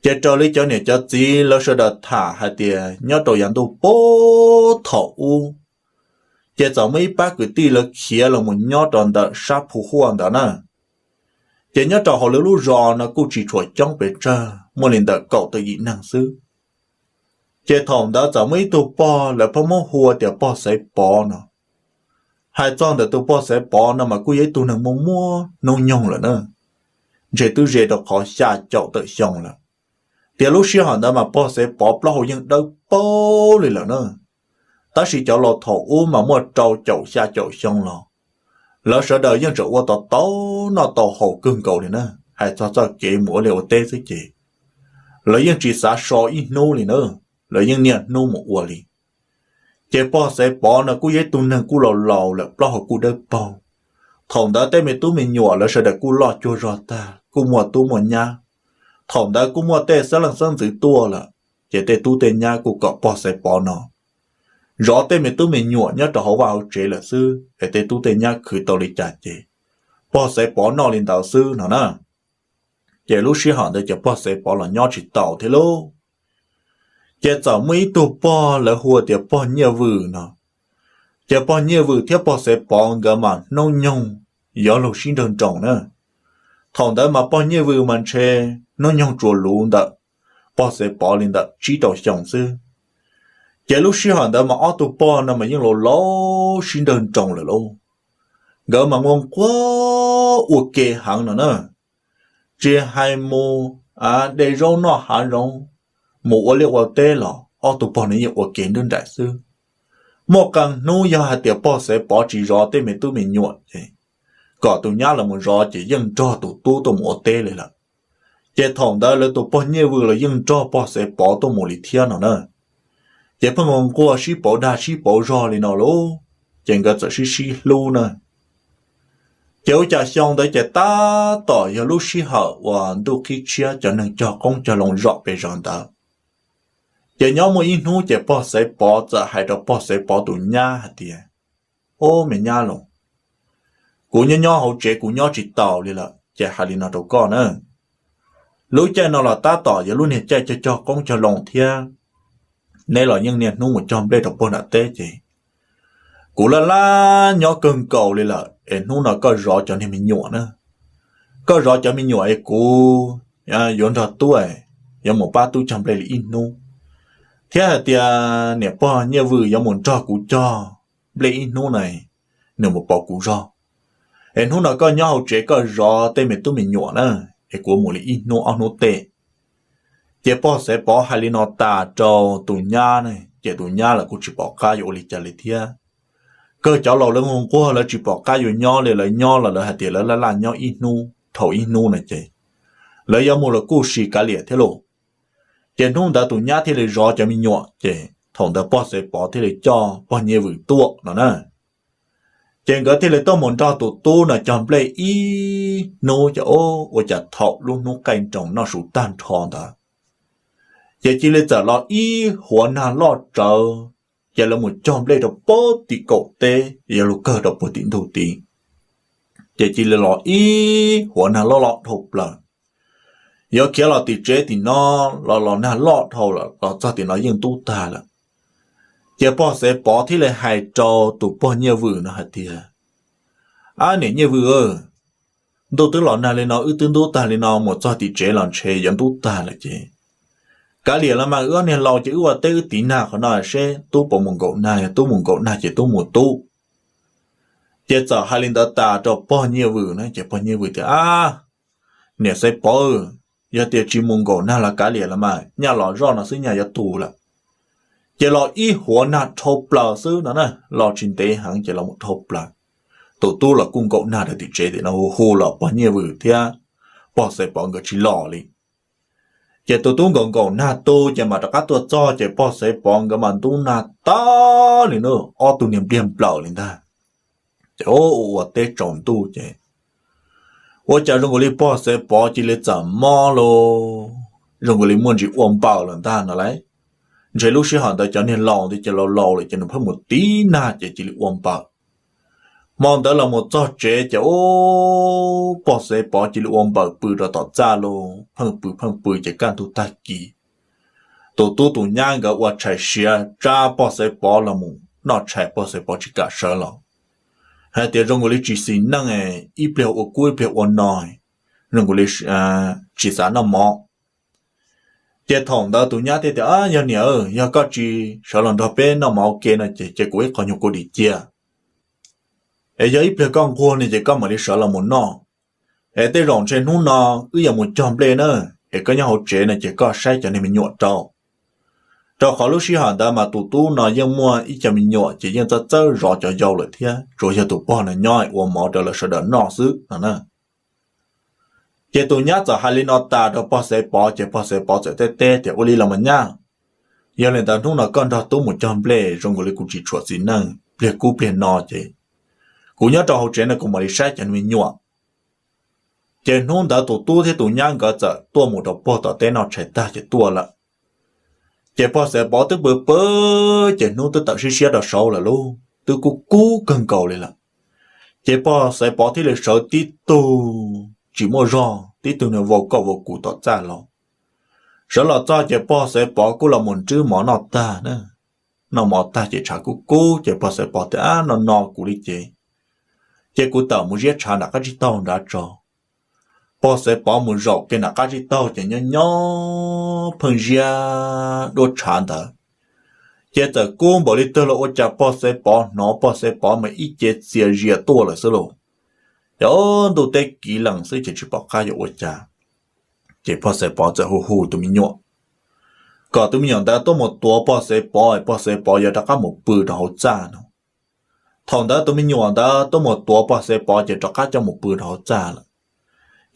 Ces raws li cov niam cov txiv lawv sawv daws tham hais tias nyob rau yav ntuj puag thaum ub, ces txawm muaj ib pab kwv tij lawv khiav los mus nyob rau ntawm sab Phu Huaj ntawd na. Ces nyob rau hauv lawv lub zos no kuj tsis tshua coob pes tsawg, muaj li ntawm kaum tawm yim neeg xwb. Ces thaum ntawd txawm muaj ib tug pog lawv pheej muab hu ua tias pog Xaiv Pov no. Hais txog ntawm tus pog Xaiv Pov no mas kuj yog ib tug neeg muaj muaj hnub nyoog lawm na, ntshe twb ze rau qhov xya caum tawm xyoo lawm. Tias lub sij hawm ntawd mas pog Xaiv Pov plaub hau yeej dawb paug li lawm na. Tab sis cov laus thaum ub mas muaj rau caum xya caum xyoo los lawv sawv daws yeej tseem ua tau tau noj tau haus kawg nkaus li na. Hais txog txoj kev mus ua liaj ua teb xwb ces lawv yeej tsis xav so ib hnub li na, lawv yeej niaj hnub mus ua li. Ces pog Xaiv Pov no kuj yog ib tug neeg kuj laus laus lawm, plaub hau kuj dawb paug. Thaum ntawd tej me tub me nyuam lawv sawv daws kuj loj cuag zog tag, kuj muaj tub muaj nyab. Thaum ntawd kuj muaj tej xeeb leej xeeb ntxwv tuaj lawm, ces tej tub tej nyab kuj kom pog Xaiv Pov no zov tej me tub me nyuam nyob rau hauv vaj hauv tsev lawm xwb, es tej tub tej nyab khwv tau li cas ces pog Xaiv Pov noj li ntawd xwb no na. Ces lub sij hawm ntawd ces pog Xaiv Pov los nyob tsis taus thiab lauj. Ces txawm muaj ib tug pog lawv hu tias pog Nyiaj Vwm no. Ces pog Nyiaj Vwm thiab pog Xaiv Pov nkawd mas hnub nyoog yuav luag sib nrawg nroos na. Thaum ntawd mas pog Nyiaj Vwm mas ntshe hnub nyoog tsuas luv ntawm pog Xaiv Pov li ntawm tsib rau xyoo xwb. Ces lub sij hawm ntawd mas ob tug pog no mas yeej laus laus sib nrawg nroos lawm lauj. Nkawd mas nquag nquag ua ke heev no na. Tsis hais mus de zaub noj hav zoov, mus ua liaj ua teb los ob tug pog no yeej ua ke nruab nraim xwb. Muaj qee hnub yog hais tias pog Xaiv Pov tsis zov tej me tub me nyuam ces kom tus nyab los mus zov ces yeej nrog tus tub tuaj mus ua teb li lawm. Ces thaum ntawd lawv tus pog Nyiaj Vwm los yeej nrog pog Xaiv Pov tuaj mus li thiab no na. Ces pheej nquag nquag sib pauv dag sib pauv zog li no lauj, ces nkawd txawm sib sib hlub na. Ces ua cas xyoo ntawd ces tab tom yog lub sij hawm uas ntuj qhib tshiab cov neeg cog qoob cog loo zom pes zog ntawd. Ces nyob muaj ib hnub ces pog Xaiv Pov txawm hais rau pog Xaiv Pov tus nyab hais tias, Ob, me nyab los, kuv nyob nyob hauv tsev kuv nyob tsis taus li lawm ces hais li no rau koj na. Lub caij no los tab tom yog lub niag caij cog cog qoob cog loo thiab, neb los yeej niaj hnub mus cog nplej rau puag nram teb ces kuv laj laj nyob kawg nkaus li lawm es hnub no koj zov cov niag me nyuam na. Koj zov cov me nyuam es kuv yuav nrog tub, yuav mus pab tub cog nplej li ib hnub, thiab hais tias niam pog Nyiaj Vwm yuav mus nrog kuv cog nplej ib hnub na, nws mus pauv kuv zog. Es hnub no koj nyob hauv tsev koj zov tej me tub me nyuam na, es kuv mus li ib hnub ob hnub tej. Ces pog Xaiv Pov hais li no tas rau tus nyab ne, ces tus nyab los kuj tsis pom qab yuav ua li cas li thiab. Kawg cov laus lawv nquag nquag lawv tsis pom qab yuav nyob li, lawv nyob los lawv hais tias lawv laj laj nyob ib hnub dhau ib hnub no ces lawv yuav mus los kuj sis kav liam thiab lauj. Ces hnub ntawd tus nyab thiaj li zov cov me nyuam ces thaum ntawd pog Xaiv Pov thiaj li coj pog Nyiaj Vwm tuaj no na. Ces nkawd thiaj li tuaj mus nrog tus tub no cog nplej ib hnub ces ua cas thaum lub hnub qaij nroos noj su tag nrho ntawd, ces cia li txawm los ib huav nag loj tsawv, ces lawv mus cog nplej rau puag tim kaum teb, yog lug kawg rau puag tim ntug tid, ces cia li los ib huav nag loj loj dhau plaws. Yuav khiav los tim tsev tim no los los nag loj dhau lawm, los txog tim no yeej ntub tag lawm. Ces pog Xaiv Pov thiaj li hais rau tus pog Nyiaj Vwm no hais tias, Ab niam Nyiaj Vwm, ntuj twb los nag li no wb twb ntub tag li no mus txog tim tsev los ntshe yuav ntub tag lawm ces kav liam los mas wb ob niag laus ces wb ua teb wb tiv nag qhov no seb tub puas mus nkaum nag, yog tub mus nkaum nag ces tub mus tub. Ces txawm hais li ntawd tas rau pog Nyiaj Vwm na ces pog Nyiaj Vwm tias, Ab niam Xaiv Pov, yog tias tsis mus nkaum nag los kav liam los mas nyaj los zoj no xwb nyaj yuav tu lawm. Ces los ib huav nag dhau plaws xwb no na, los tsis ntev heev ces los mus dhau plaws. Tus tub los kuj nkaum nag rau tim tsev tim no hu hu los pog Nyiaj Vwm thiab pog Xaiv Pov nkawd tsis los li. Ces tus tub nkaum nkaum nag tu ces mam rov qab tuaj txog ces pog Xaiv Pov nkawd mas ntub nag tag li na, ob tug niag npliag nplaws li ntag. Ces ua ua teb tsaus ntuj ces ua cas zoo nkaus li pog Xaiv Pov cia li txawm mob lauj, zoo nkaus li muaj ntsis ua npaws lawm ntag no lauj. Ntshe lub sij hawm ntawd cov niag laus ntawd ces laus laus lawm ces nws pheej mus tiv nag ces cia li ua npaws. Hmo ntawd los mus txog tsev ces ub, pog Xaiv Pov cia li ua npaws pw rau tom txaj lauj, pheej pw pheej pw ces kaj ntug tag kis tus tub tus nyab nkawd ua tshais siav tsab pog Xaiv Pov los mus noj tshais, pog Xaiv Pov tsis kam sawv los, hais tias zoo nkaus li tsis xis neej, ib pliag ua kub ib pliag ua no, zoo nkaus li tsis xav noj mov. Ces thaum ntawd tus nyab thiaj tias, Yog niam, yog koj tsis sawv los nrog peb noj mov ua ke no ces cia kuv ib qho nyuag kua dis cia, es yog ib pliag koj nquag no ces koj mam li sawv los mus noj. Es tej zaum ntshe hnub no wb yuav mus cog nplej na, es koj nyob hauv tsev no ces koj saib cov niag me nyuam rau, rau qhov lub sij hawm ntawd mas tus tub no yeej muaj ib co me nyuam ces yeej txawj txawj zov cov yau lawm thiab, tsuas yog tus pog no nyob ua mov rau lawv sawv daws noj xwb no na. Ces tus nyab txawm hais li no tas rau pog Xaiv Pov ces pog Xaiv Pov txawm teb teb tias, Ua li los mas nyab, yog li ntawd hnub no koj nrog tub mus cog nplej, zoo nkaus li kuv tsis tshua xis neej, pliag kub pliag no ces kuv nyob rau hauv tsev no kuv mam li saib cov me nyuam. Ces hnub ntawd tus tub thiab tus nyab nkawd txawm tuaj mus rau pog tom teb noj tshais tag ces tuaj lawm. Ces pog Xaiv Pov twb pw pw, ces hnub twb tawm siab siab rau saud lawm lauj, twb kub kub kawg nkaus li lawm. Ces pog Xaiv Pov thiaj li sawv tib tug tsis muaj zog, tib tug niag vau koj vau kuv tom txaj los. Sawv los txog ces pog Xaiv Pov kuj los mus nrhiav mov noj tag na. Noj mov tag ces tshav kub kub ces pog Xaiv Pov tias, Ab, no no kuv li ces, ces kuv tawm mus ziab tshav nram qab tsib taug nrad tso. Pog Xaiv Pov mus zaum kiag nram qab tsib taug ces nyob nyob pheej ziab duab tshav ntawd, ces txawm kub npaum li twg los ua cas pog Xaiv Pov hnov pog Xaiv Pov mas ib ce txias zias tuaj lawm xwb lauj. Ces ntuj teb kiv lees xwb ces tsis pom qab yuav ua cas. Ces pog Xaiv Pov txawm hu hu tus me nyuam kom tus me nyuam ntawd tuaj mus tuav pog Xaiv Pov, pog Xaiv Pov yuav rov qab mus pw rau hauv txaj no. Thaum ntawd tus me nyuam ntawd tuaj mus tuav pog Xaiv Pov ces rov qab coj mus pw rau hauv txaj lawm.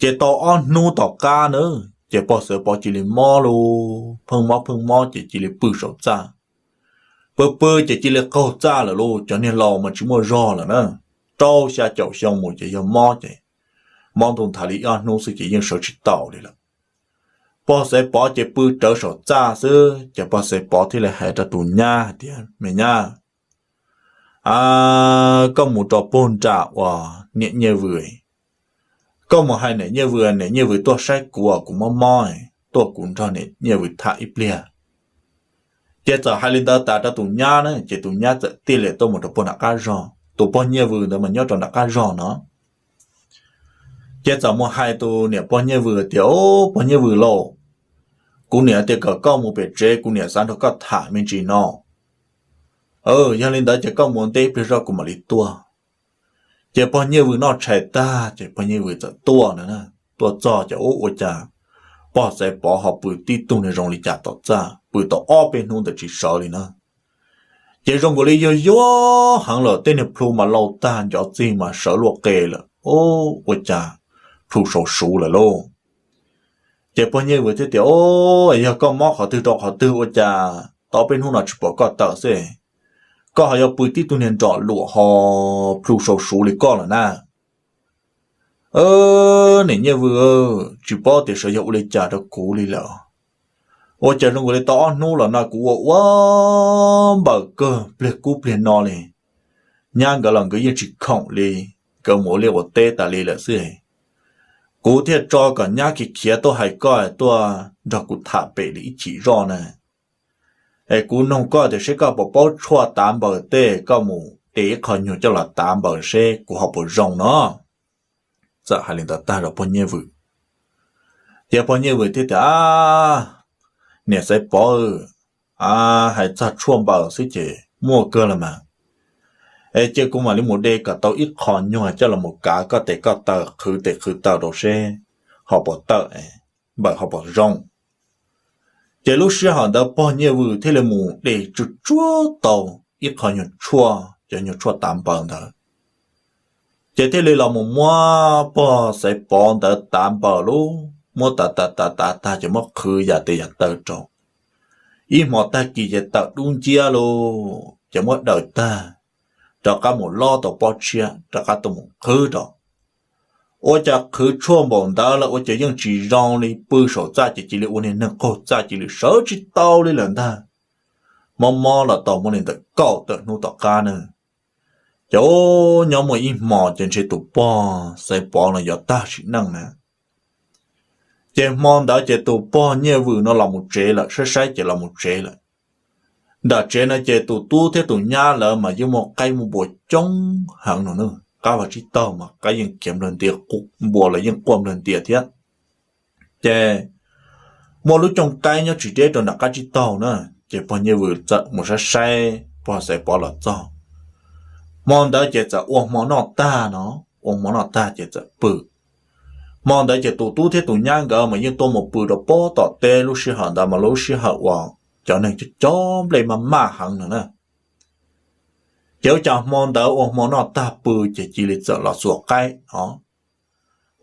Ces tau ob hnub tom qab na, ces pog Xaiv Pov cia li mob lauj, pheej mob pheej mob ces cia li pw saum txaj. Pw pw ces cia li qaug txaj lawm lauj, cov niag laus mas tsis muaj zog lawm na, rau xya caum xyoo mus ces yog mob ces mob ntu nthav li ob hnub xwb ces yeej sawv tsis tau li lawm. Pog Xaiv Pov ces pw rawv saum txaj xwb ces pog Xaiv Pov thiaj li hais rau tus nyab hais tias, Me nyab, koj mus rau puag nram uas niam Nyiaj Vwm, koj mus hais niam Nyiaj Vwm, niam Nyiaj Vwm tuaj saib kuv, kuv mob mob, tuaj kuv nrog niam Nyiaj Vwm tham ib pliag. Ces txawm hais li ntawd tas rau tus nyab na, ces tus nyab txawm tij li tuaj mus rau puag nram qab zog, tus pog Nyiaj Vwm ntawd mas nyob rau nram qab zog no. Ces txawm mus hais tus niam pog Nyiaj Vwm tias, Au, pog Nyiaj Vwm lauj, kuv niam tias kom koj mus pem tsev, kuv niam xav nrog koj tham me ntsis no. Yog li ntawd ces koj mus ua ntej ib pliag zoj kuv mam li tuaj. Ces pog Nyiaj Vwm noj tshais tag ces pog Nyiaj Vwm txawm tuaj na. Tuaj txog ces ua ua cas pog Xaiv Pov ho pw tib tug niag zoo li cas tom txaj, pw tau ob peb hnub ntawd tsis sawv li na. Ces zoo nkaus li yuag yuag heev lawm, tej niag plhu mas laus tag, ncov txig mas sawv luaj qe lawm, ua cas plhu sau suv lawm lauj. Ces pog Nyiaj Vwm thiaj tias, Au, yog koj mob qhov twg rau qhov twg ua cas tau peb hnub no tsis pom koj tawm xwb, koj ho yuav pw tib tug niag nrom luam ho plhu sau suv li koj lawm na? Niam Nyiaj Vwm, tsis paub tias sawv yog ua li cas rau kuv li lawm. Ua cas zoo nkaus li tau ob hnub los no kuv ua ua npaws kawg pliag kub pliag no li. Nyab nkawd los nkawd yeej tsis khoom li, nkawd mus ua liaj ua teb tas li lawm xwb. Kuv thiaj tso kom nyab khiav khiav tuaj hais koj tuaj nrog kuv tham pem li ib chim zoj na. Es kuv noog koj tias seb koj puas paub tshuaj tav npaws tej, koj mus de ib qho nyuag coj los tav npaws seb kuv ho puas zoo no. Txawm hais li ntawd tag rau pog Nyiaj Vwm, ces pog Nyiaj Vwm thiaj tias, Niam Xaiv Pov, hais txog tshuaj npaws xwb ces muaj kawg los mas. Es cia kuv mam li mus de kom tau ib qho nyuag coj los mus kav koj tes koj taw, qhwv tes qhwv taw rau seb ho puas tawm, npaws ho puas zoo. Ces lub sij hawm ntawd pog Nyiaj Vwm thiaj li mus de tsuj tsuag tau ib qho nyuag tshuaj, cov nyuag tshuaj tav npaws ntawd. Ces thiaj li los mus muab pog Xaiv Pov ntawd tav npaws lauj, muab tav tav tav tav tag ces muab qhwv yam tes yam taw rau. Ib hmo tag kis ces tawm dub nciab lauj, ces muab daws tag, rov qab mus lob tau pob tshiab rov qab tuaj mus qhwv rau. Ua cas qhwv tshuaj npaum ntawd lawm ua cas yeej tsis zoo li, pw saum txaj ces cia li ua niag neeg qaug txaj cia li sawv tsis tau li lawm ntag. Mob mob los tau muaj li ntawm kaum tawm hnub tom qab na. Ces nyob muaj ib hmo ces ntshe tus pog Xaiv Pov no yuav tag sim neej na. Ces hmo ntawd ces tus pog Nyiaj Vwm no los mus tsev lawm, saib saib ces los mus tsev lawm. Nram tsev no ces tus tub thiab tus nyab lawv mas yeej muaj qaib muaj npua coob heev no na. Qab vaj tsib taug mas qaib yeej khiav nplawg ntias, npua los yeej quaj nplawg ntias thiab. Ces muaj lub cooj qaib nyob tsis deb rau nram qab tsib taug na, ces pog Nyiaj Vwm txawm mus saib saib pog Xaiv Pov los txog. Hmo ntawd ces txawm ua hmo noj tag no, ua hmo noj tag ces txawm pw. Hmo ntawd ces tus tub thiab tus nyab nkawd mas yeej tuaj mus pw rau pob tom teb, lub sij hawm ntawd mas lub sij hawm uas cov neeg cov nplej maj maj heev no na. Ces ua cas hmo ntawd ua hmo noj tag pw ces cia li txawm los xuas qaib no,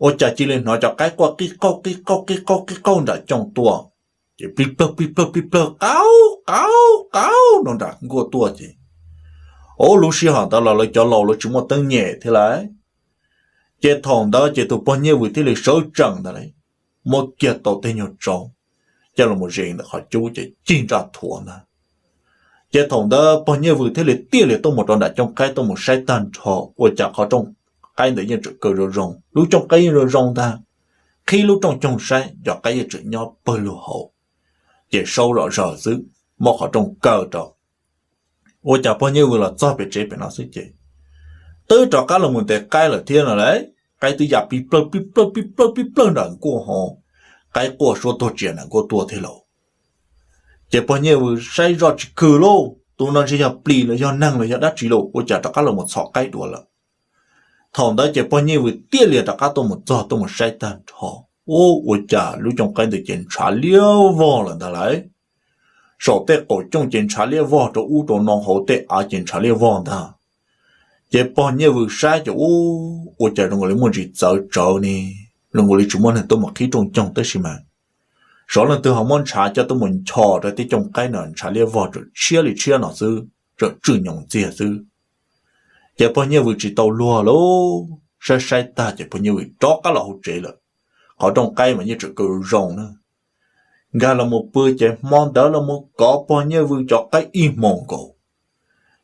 ua cas cia li hnov cov qaib quaj qij qauj qij qauj qij qauj qij qauj nram cooj tuaj, ces plig plawg plig plawg plig plawg qaub qaub qaub no nram nkuaj tuaj ces, o, lub sij hawm ntawd los lawv cov laus lawv tsis muaj teeb nyem thiab lauj. Ces thaum ntawd ces tus pog Nyiaj Vwm thiaj li sawv tsees ntag lauj, muab kiag tau tej nyuag tsau coj los zes ntawm qhov cub ces cig ntsaj thuav ntag. Ces thaum ntawd pog Nyiaj Vwm thiaj li tiaj li tuaj mus rau nram cooj qaib tuaj mus saib tag nrho, ua cas qhov rooj qaib ntawd yeej tseem kaw zoo zoo, lub cooj qaib yeej zoo zoo ntag. Qhib lub rooj coog saib cov qaib yeej tseem nyob pawg lug hauv, ces saub zom zaws xwb, muab qhov rooj kaw rau. Ua cas pog Nyiaj Vwm los txog pem tsev pem no xwb ces twb rov qab los mus ntes qaib lawm thiab no lauj. Qaib twb ya plig plawg plig plawg plig plawg plig plawg nram nkuaj hauv, qaib quaj suab tuag tsias nram nkuaj tuaj thiab lauj. Ces pog Nyiaj Vwm saib zoj tsis khw lauj, tus no ntshe yog plis los yog neeg los yog dab tsi lauj, ua cas rov qab los mus txhom qaib dua lawm. Thaum ntawd ces pog Nyiaj Vwm tiaj li rov qab tuaj mus txog tuaj mus saib tag nrho, ua cas lub cooj qaib ntawd ces ntshav liab vog lawm ntag lauj. Saum tej qaum cooj ces ntshav liab vog, rau ub rau no hauv tej av ces ntshav liab vog ntag. Ces pog Nyiaj Vwm saib ces ua cas zoo nkaus li muaj ntsis txawv tsawv ne, zoo nkaus li tsis muaj neeg tuaj mus qhib rooj coog tab sis mas sawv leej twg ho muab ntshav coj tuaj mus nchos rau tej cooj qaib no ntshav liab vog tseem tshiab li tshiab no xwb, tseem tswj nyoos ntxiag xwb. Ces pog Nyiaj Vwm tsis tau luag lauj, saib saib tag ces pog Nyiaj Vwm rov qab los hauv tsev lawm. Qhov rooj qaib mas yeej tseem kaw zoo na. Nkag los mus pw ces hmo ntawd los mus kov pog Nyiaj Vwm cov qaib ib hmos nkaus.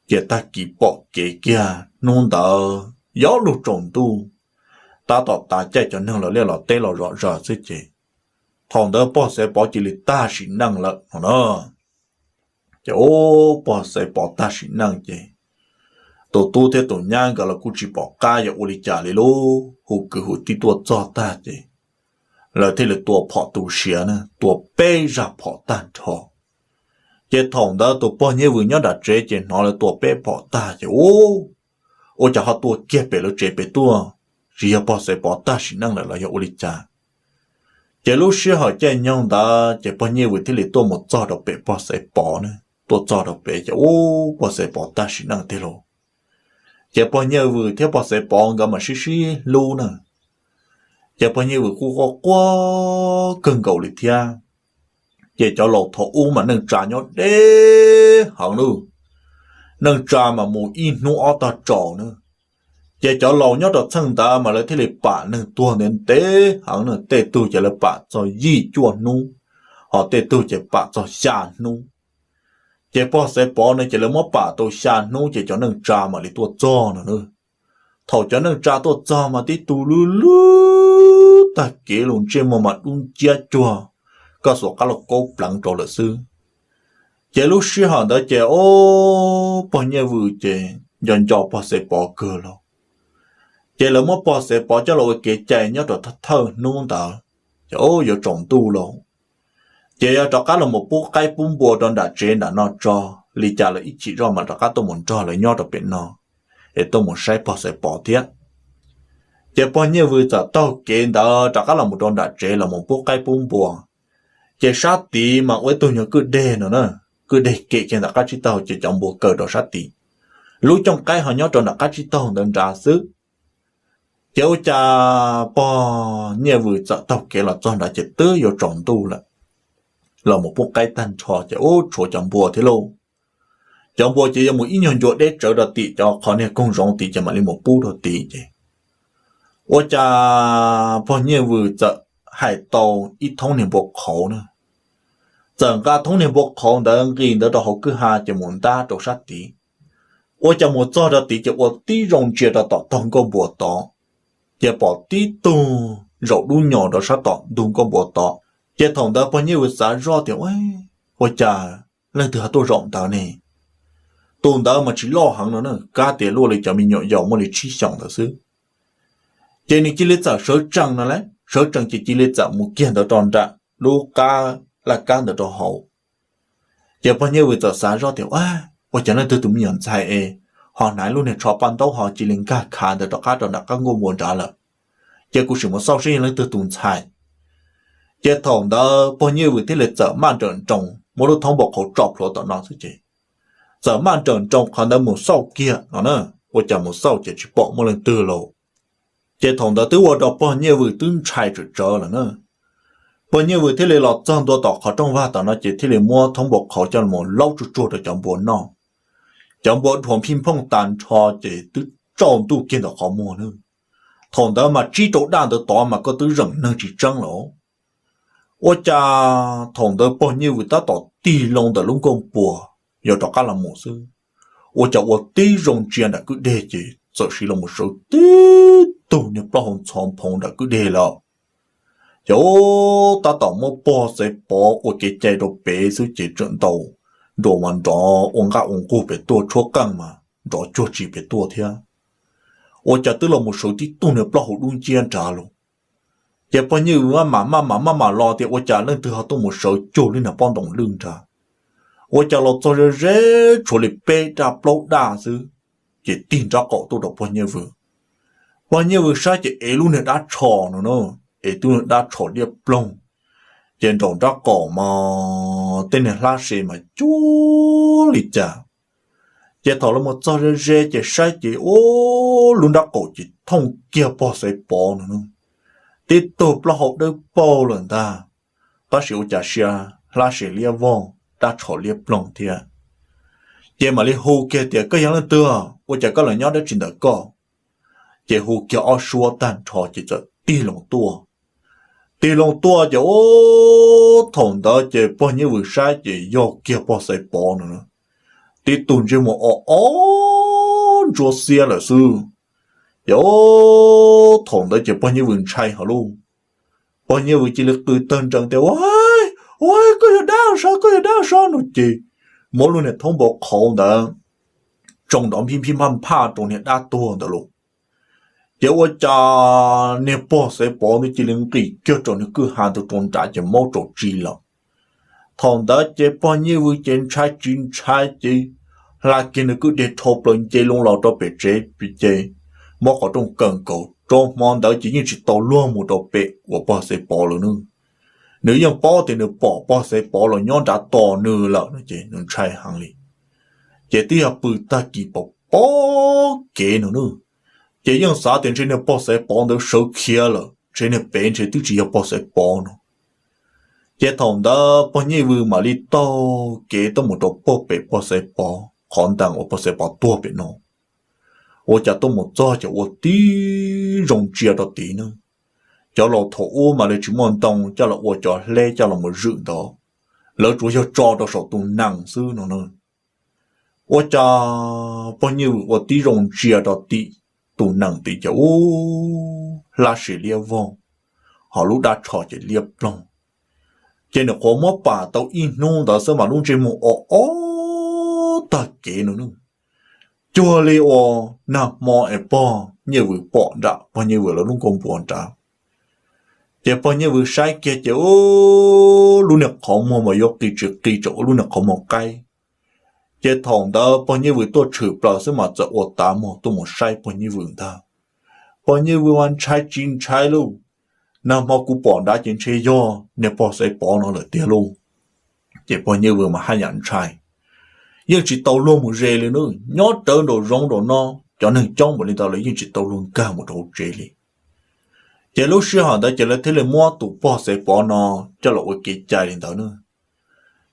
Ces tag kis pom kev kiag hnub ntawd yog lub tsaus ntuj, tab tom tav caij cov neeg los liaj los teb los zom zaws xwb ces thaum ntawd pog Xaiv Pov cia li tag sim neej lawm no na. Ces ua pog Xaiv Pov tag sim neej ces tus tub thiab tus nyab nkawd los kuj tsis pom qab yuav ua li cas li lauj, hu kwv hu tij tuaj txog tag ces lawv thiaj li tua phom tu siav na, tua peb zaj phom tag nrho. Ces thaum ntawd tus pog Nyiaj Vwm nyob nram tsev ces hnov lawv tua peb phom tag ces ua ua cas ho tua kiag pem lawv tsev pem tuaj, tsis yog pog Xaiv Pov tag sim neej lawm los yog ua li cas. Ces lub sij hawm caij nyoog ntawd ces pog Nyiaj Vwm thiaj li tuaj mus txog rau pem pog Xaiv Pov na, tuaj txog rau pem ces ua pog Xaiv Pov tag sim neej tiag lauj. Ces pog Nyiaj Vwm thiab pog Xaiv Pov nkawd mas sib sib hlub na. Ces pog Nyiaj Vwm kuj quaj quaj kawg nkaus li thiab. Ces cov laus thaum ub mas neej tsa nyob deb heev lauj, neej tsa mas mus ib hnub ob tog tsaus na. Ces cov laus nyob rau txheej ntawd mas lawv thiaj li pam neeg tuag ntev ntev heev na, tej tug ces lawv pam txog yim cuaj hnub, ho tej tug ces pam txog xya hnub. Ces pog Xaiv Pov no ces lawv muab pam tau xya hnub ces cov neej tsa mam li tuaj txog no na. Thaum cov neej tsa tuaj txog mas tib tug lwj lwj tag kev los, ntsej muag mas dub nciab cuag koj xuas qab lauj kaub pleev rau lawm xwb. Ces lub sij hawm ntawd ces o, pog Nyiaj Vwm ces nco nco pog Xaiv Pov kawg lauj. Ces lawv muab pog Xaiv Pov coj los ua kev cai nyob rau thawj hnub ntawd, ces o yuav tsaus ntuj lauj, ces yog rov qab los mus pub qaib pub npua rau nram tsev nram no tso, li cas lawv ib chim zoj mas rov qab tuaj mus nrog lawv nyob rau pem no, es tuaj mus saib pog Xaiv Pov thiab. Ces pog Nyiaj Vwm txawm taug kev ntawd rov qab los mus rau nram tsev los mus pub qaib pub npua. Ces sab tid mas ua ib tug nyuag kwj deg no na, kwj deg kem kiag ntawm qab tsib taug ces cov npua kaw rau sab tid, lub cooj qaib ho nyob rau nram qab tsib taug ntawd nrad xwb. Ces ua cas pog Nyiaj Vwm txawm taug kev los txog nrad ces twb yuav tsaus ntuj lawm, los mus pub qaib tag nrho ces ub tshuav cov npua thiab lauj. Cov npua ces yuav mus ib nyuag ncua deb tsawv rau tim cov qhov niag koog zoov tid ces mam li mus pub rau tid ces ua cas pog Nyiaj Vwm txawm hais tau ib thoob niag npua qhauv na, txawm nqa thoob niag npua qhauv ntawd nqis ntawd rau hauv kwj ha ces mus ntab rau sab tid. Ua cas mus txog rau tid ces ua tib zoo ntsia rau tom tog nkuaj npua tod, ces pom tib tug zaum dub nyos rau sab tom ntug nkuaj npua tod. Ces thaum ntawd pog Nyiaj Vwm xav zoj tias, ua cas leej twg ho tuaj zaum ntawd ne? Tus ntawd mas tsis loj heev no na, kab tias luaj li cov me nyuam yaus muaj li tsib xyoos ntawd xwb. Ces nws cia li txawm sawv tsees no las, sawv tsees ces cia li txawm mus kiag ntawd rau nram lub qab laj kab ntawd rau hauv. Ces pog Nyiaj Vwm txawm xav zoj tias, ua cas leej twg tus me nyuam ntxhais es ho hnav lub niag tsho paj ntaub ho cia li nkag khav ntawd rov qab rau nram qab nkuaj npua nrad lawm. Ces kuv sim mus xauj seb yog leej twg tus ntxhais. Ces thaum ntawd pog Nyiaj Vwm thiaj li txawm maj nrawm nroos muab lub thoob npau qhauv tso plhuav tom no xwb ces txawm maj nrawm nroos qhov ntawd mus xauj kiag no na. Ua cas mus xauj ces tsis pom muaj leej twg lauj. Ces thaum ntawd twb ua rau pog Nyiaj Vwm twb ntshai tsawv tsawv lawm na. Pog Nyiaj Vwm thiaj li los txog ntua tom qhov rooj vag tom no ces thiaj li muab thoob npau qhauv coj los laub tsuag tsuag rau cov npua noj. Cov npua dhuav phij phooj tas nrho ces twb tsaus ntuj kiag ntawm qhov muag na. Thaum ntawd mas tsib rau daj ntawd tod mas koj twb zeem neeg tsis tseeb lawm. Ua cas thaum ntawd pog Nyiaj Vwm tab tom tig loo ntawm lub nkuaj npua yuav rov qab los mus xwb, ua cas ua tib zoo ntsia nram kwj deg ces txawm siv los mus sawv tib tug niag plaub hau ntxhov nphoo nram kwj deg lawm. Ces tab tom muab pog Xaiv Pov ua kev cai rau pem xwb ces tseem ntaus nruas mas nrov ua nqaj ua nqug pem tuaj, tshuab qeej mas nrov cuag tsi pem tuaj thiab. Ua cas twb los mus sawv tib tug niag plaub hau dub nciab nrad lauj. Ces pog Nyiaj Vwm maj mam maj mam maj mam los tias ua cas leej twg ho tuaj mus sawv cuag lub niag pob ntoos lwj nrad. Ua cas los txog ze ze tshuav li peb daj plaub daj xwb, ces tig nraub qaum tuaj rau pog Nyiaj Vwm. Pog Nyiaj Vwm saib ces ev lub niag dab tsho no na, ev tub niag dab tsho liab ploog, ces nraum nraub qaum mas tej niag hlab se mas cuag li cas. Ces thaum lawv mus txog ze ze ces saib ces ub, lub nraub qaum ces thooj kiag pog Xaiv Pov no na, tib tug plaub hau dawb paug lawm ntag, tab sis ua cas sia hlab se liab vog dab tsho liab ploog thiab. Ces mam li hu kiag tias, koj yog leej twg? Ua cas koj los nyob dab tsi ntawm koj? Ces hu kiag ob suab tag nrho ces txawm tig loo tuaj. Tig loo tuaj ces ub, thaum ntawd ces pog Nyiaj Vwm saib ces yog kiag pog Xaiv Pov no, tib tug ntsej muag o o ntsuab xiab lawm xwb. Ces ub, thaum ntawd ces pog Nyiaj Vwm ntshai heev lauj. Pog Nyiaj Vwm cia li qw tawg nrees tias, ua, ua, koj yog dab sab, koj yog dab sab no ces muab lub niag thoob npau qhauv ntawd tsoo nrov nphij nphij nphaj nphaj rau niag dab tuag ntawd lauj. Ces ua cas niag pog Xaiv Pov ntawd cia li nqis kiag rau niag kwj ha ntawd rau nrad ces maub tsaus tsi lawm. Thaum ntawd ces pog Nyiaj Vwm ces ntshai tsis ntshai ces hla kiag nws kwj deg dhau plaws nce loo los rau pem tsev ces muab qhov rooj kaw nkaus rau hmo ntawd ces yeej tsis tau luag mus rau pem uas pog Xaiv Pov lawm nawb. Nws yeej paub tias nws pom pog Xaiv Pov los nyob nrad tos nws lawm no ces nws ntshai heev li. Ces twb yog pw tag kis pom pom kev no nawb, ces yeej xav tias ntshe niag pog Xaiv Pov ntawd sawv khiav lawm, ntshe niag pem ntshe twb tsis yog pog Xaiv Pov no. Ces thaum ntawd pog Nyiaj Vwm mam li taug kev tuaj mus rau puag pem pog Xaiv Pov qhov ntees uas pog Xaiv Pov tuag pem no. Ua cas tuaj mus txog ces ua tib zoo ntsia rau tid nawb, cov laus thaum ub mas lawv tsis muaj ntoo coj los ua cov hleb coj los mus zwm ntawd, lawv tsuas yog tso rau saum tus nees xwb no nawb. Ua cas pog Nyiaj Vwm ua tib zoo ntsia rau tim tus nees tid ces ub, hlab se liab vog, ho lub dab tsho ces liab ploog. Ces nws nyuam qhuav muab pam tau ib hnub ntawd xwb mas lub ntsej muag o o tag kev no nawb. Cuag li uas nag hmo es pog Nyiaj Vwm pom nram pog Nyiaj Vwm lawv lub nkuaj npua nrad. Ces pog Nyiaj Vwm saib kiag ces ub, lub niag qhov muag mas yuav qis tsis qis, tseem ua lub niag qhov muag qaib. Ces thaum ntawd pog Nyiaj Vwm tuaj tshwm plaws xwb mas txawm ua tav muag tuaj mus saib pog Nyiaj Vwm ntag. Pog Nyiaj Vwm mas ntshai tsis ntshai lauj, nag hmo kuv pom nrad ces ntshe yog niag pog Xaiv Pov no lawm tiag lauj. Ces pog Nyiaj Vwm mas haj yam ntshai, yeej tsis tau luag mus ze li nawb, nyob rawv nraum zoov nraum no, cov neeg coob npaum li ntawd lawv yeej tsis tau luag nkag mus rau hauv tsev li. Ces lub sij hawm ntawd ces lawv thiaj li muab tus pog Xaiv Pov no coj los ua kev cai li ntawd nawb.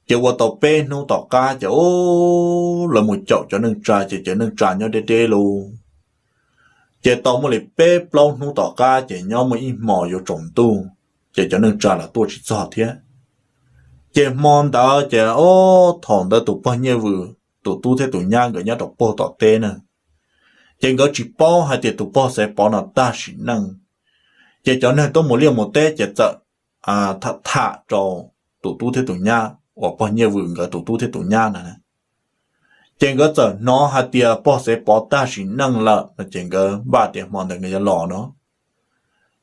Ces ua tau peb hnub tom qab ces ub, lawv mus caum cov neej tsa ces cov neej tsa nyob deb deb lauj. Ces tau muaj li peb plaub hnub tom qab ces nyob muaj ib hmos yuav tsaus ntuj, ces cov neej tsa los tuaj tsis txog thiab. Ces hmo ntawd ces ub, thaum ntawd tus pog Nyiaj Vwm tus tub thiab tus nyab nkawd nyob rau puag tom teb na. Ces nkawd tsis paub hais tias tus pog Xaiv Pov no tag sim neej. Ces cov neeg tuaj mus liaj mus teb ces txawm tham rau tus tub thiab tus nyab uas pog Nyiaj Vwm nkawd tus tub thiab tus nyab na. Ces nkawd txawm hnov hais tias pog Xaiv Pov tag sim neej lawm no ces nkawd npaj tias hmo ntawd nkawd yuav los no.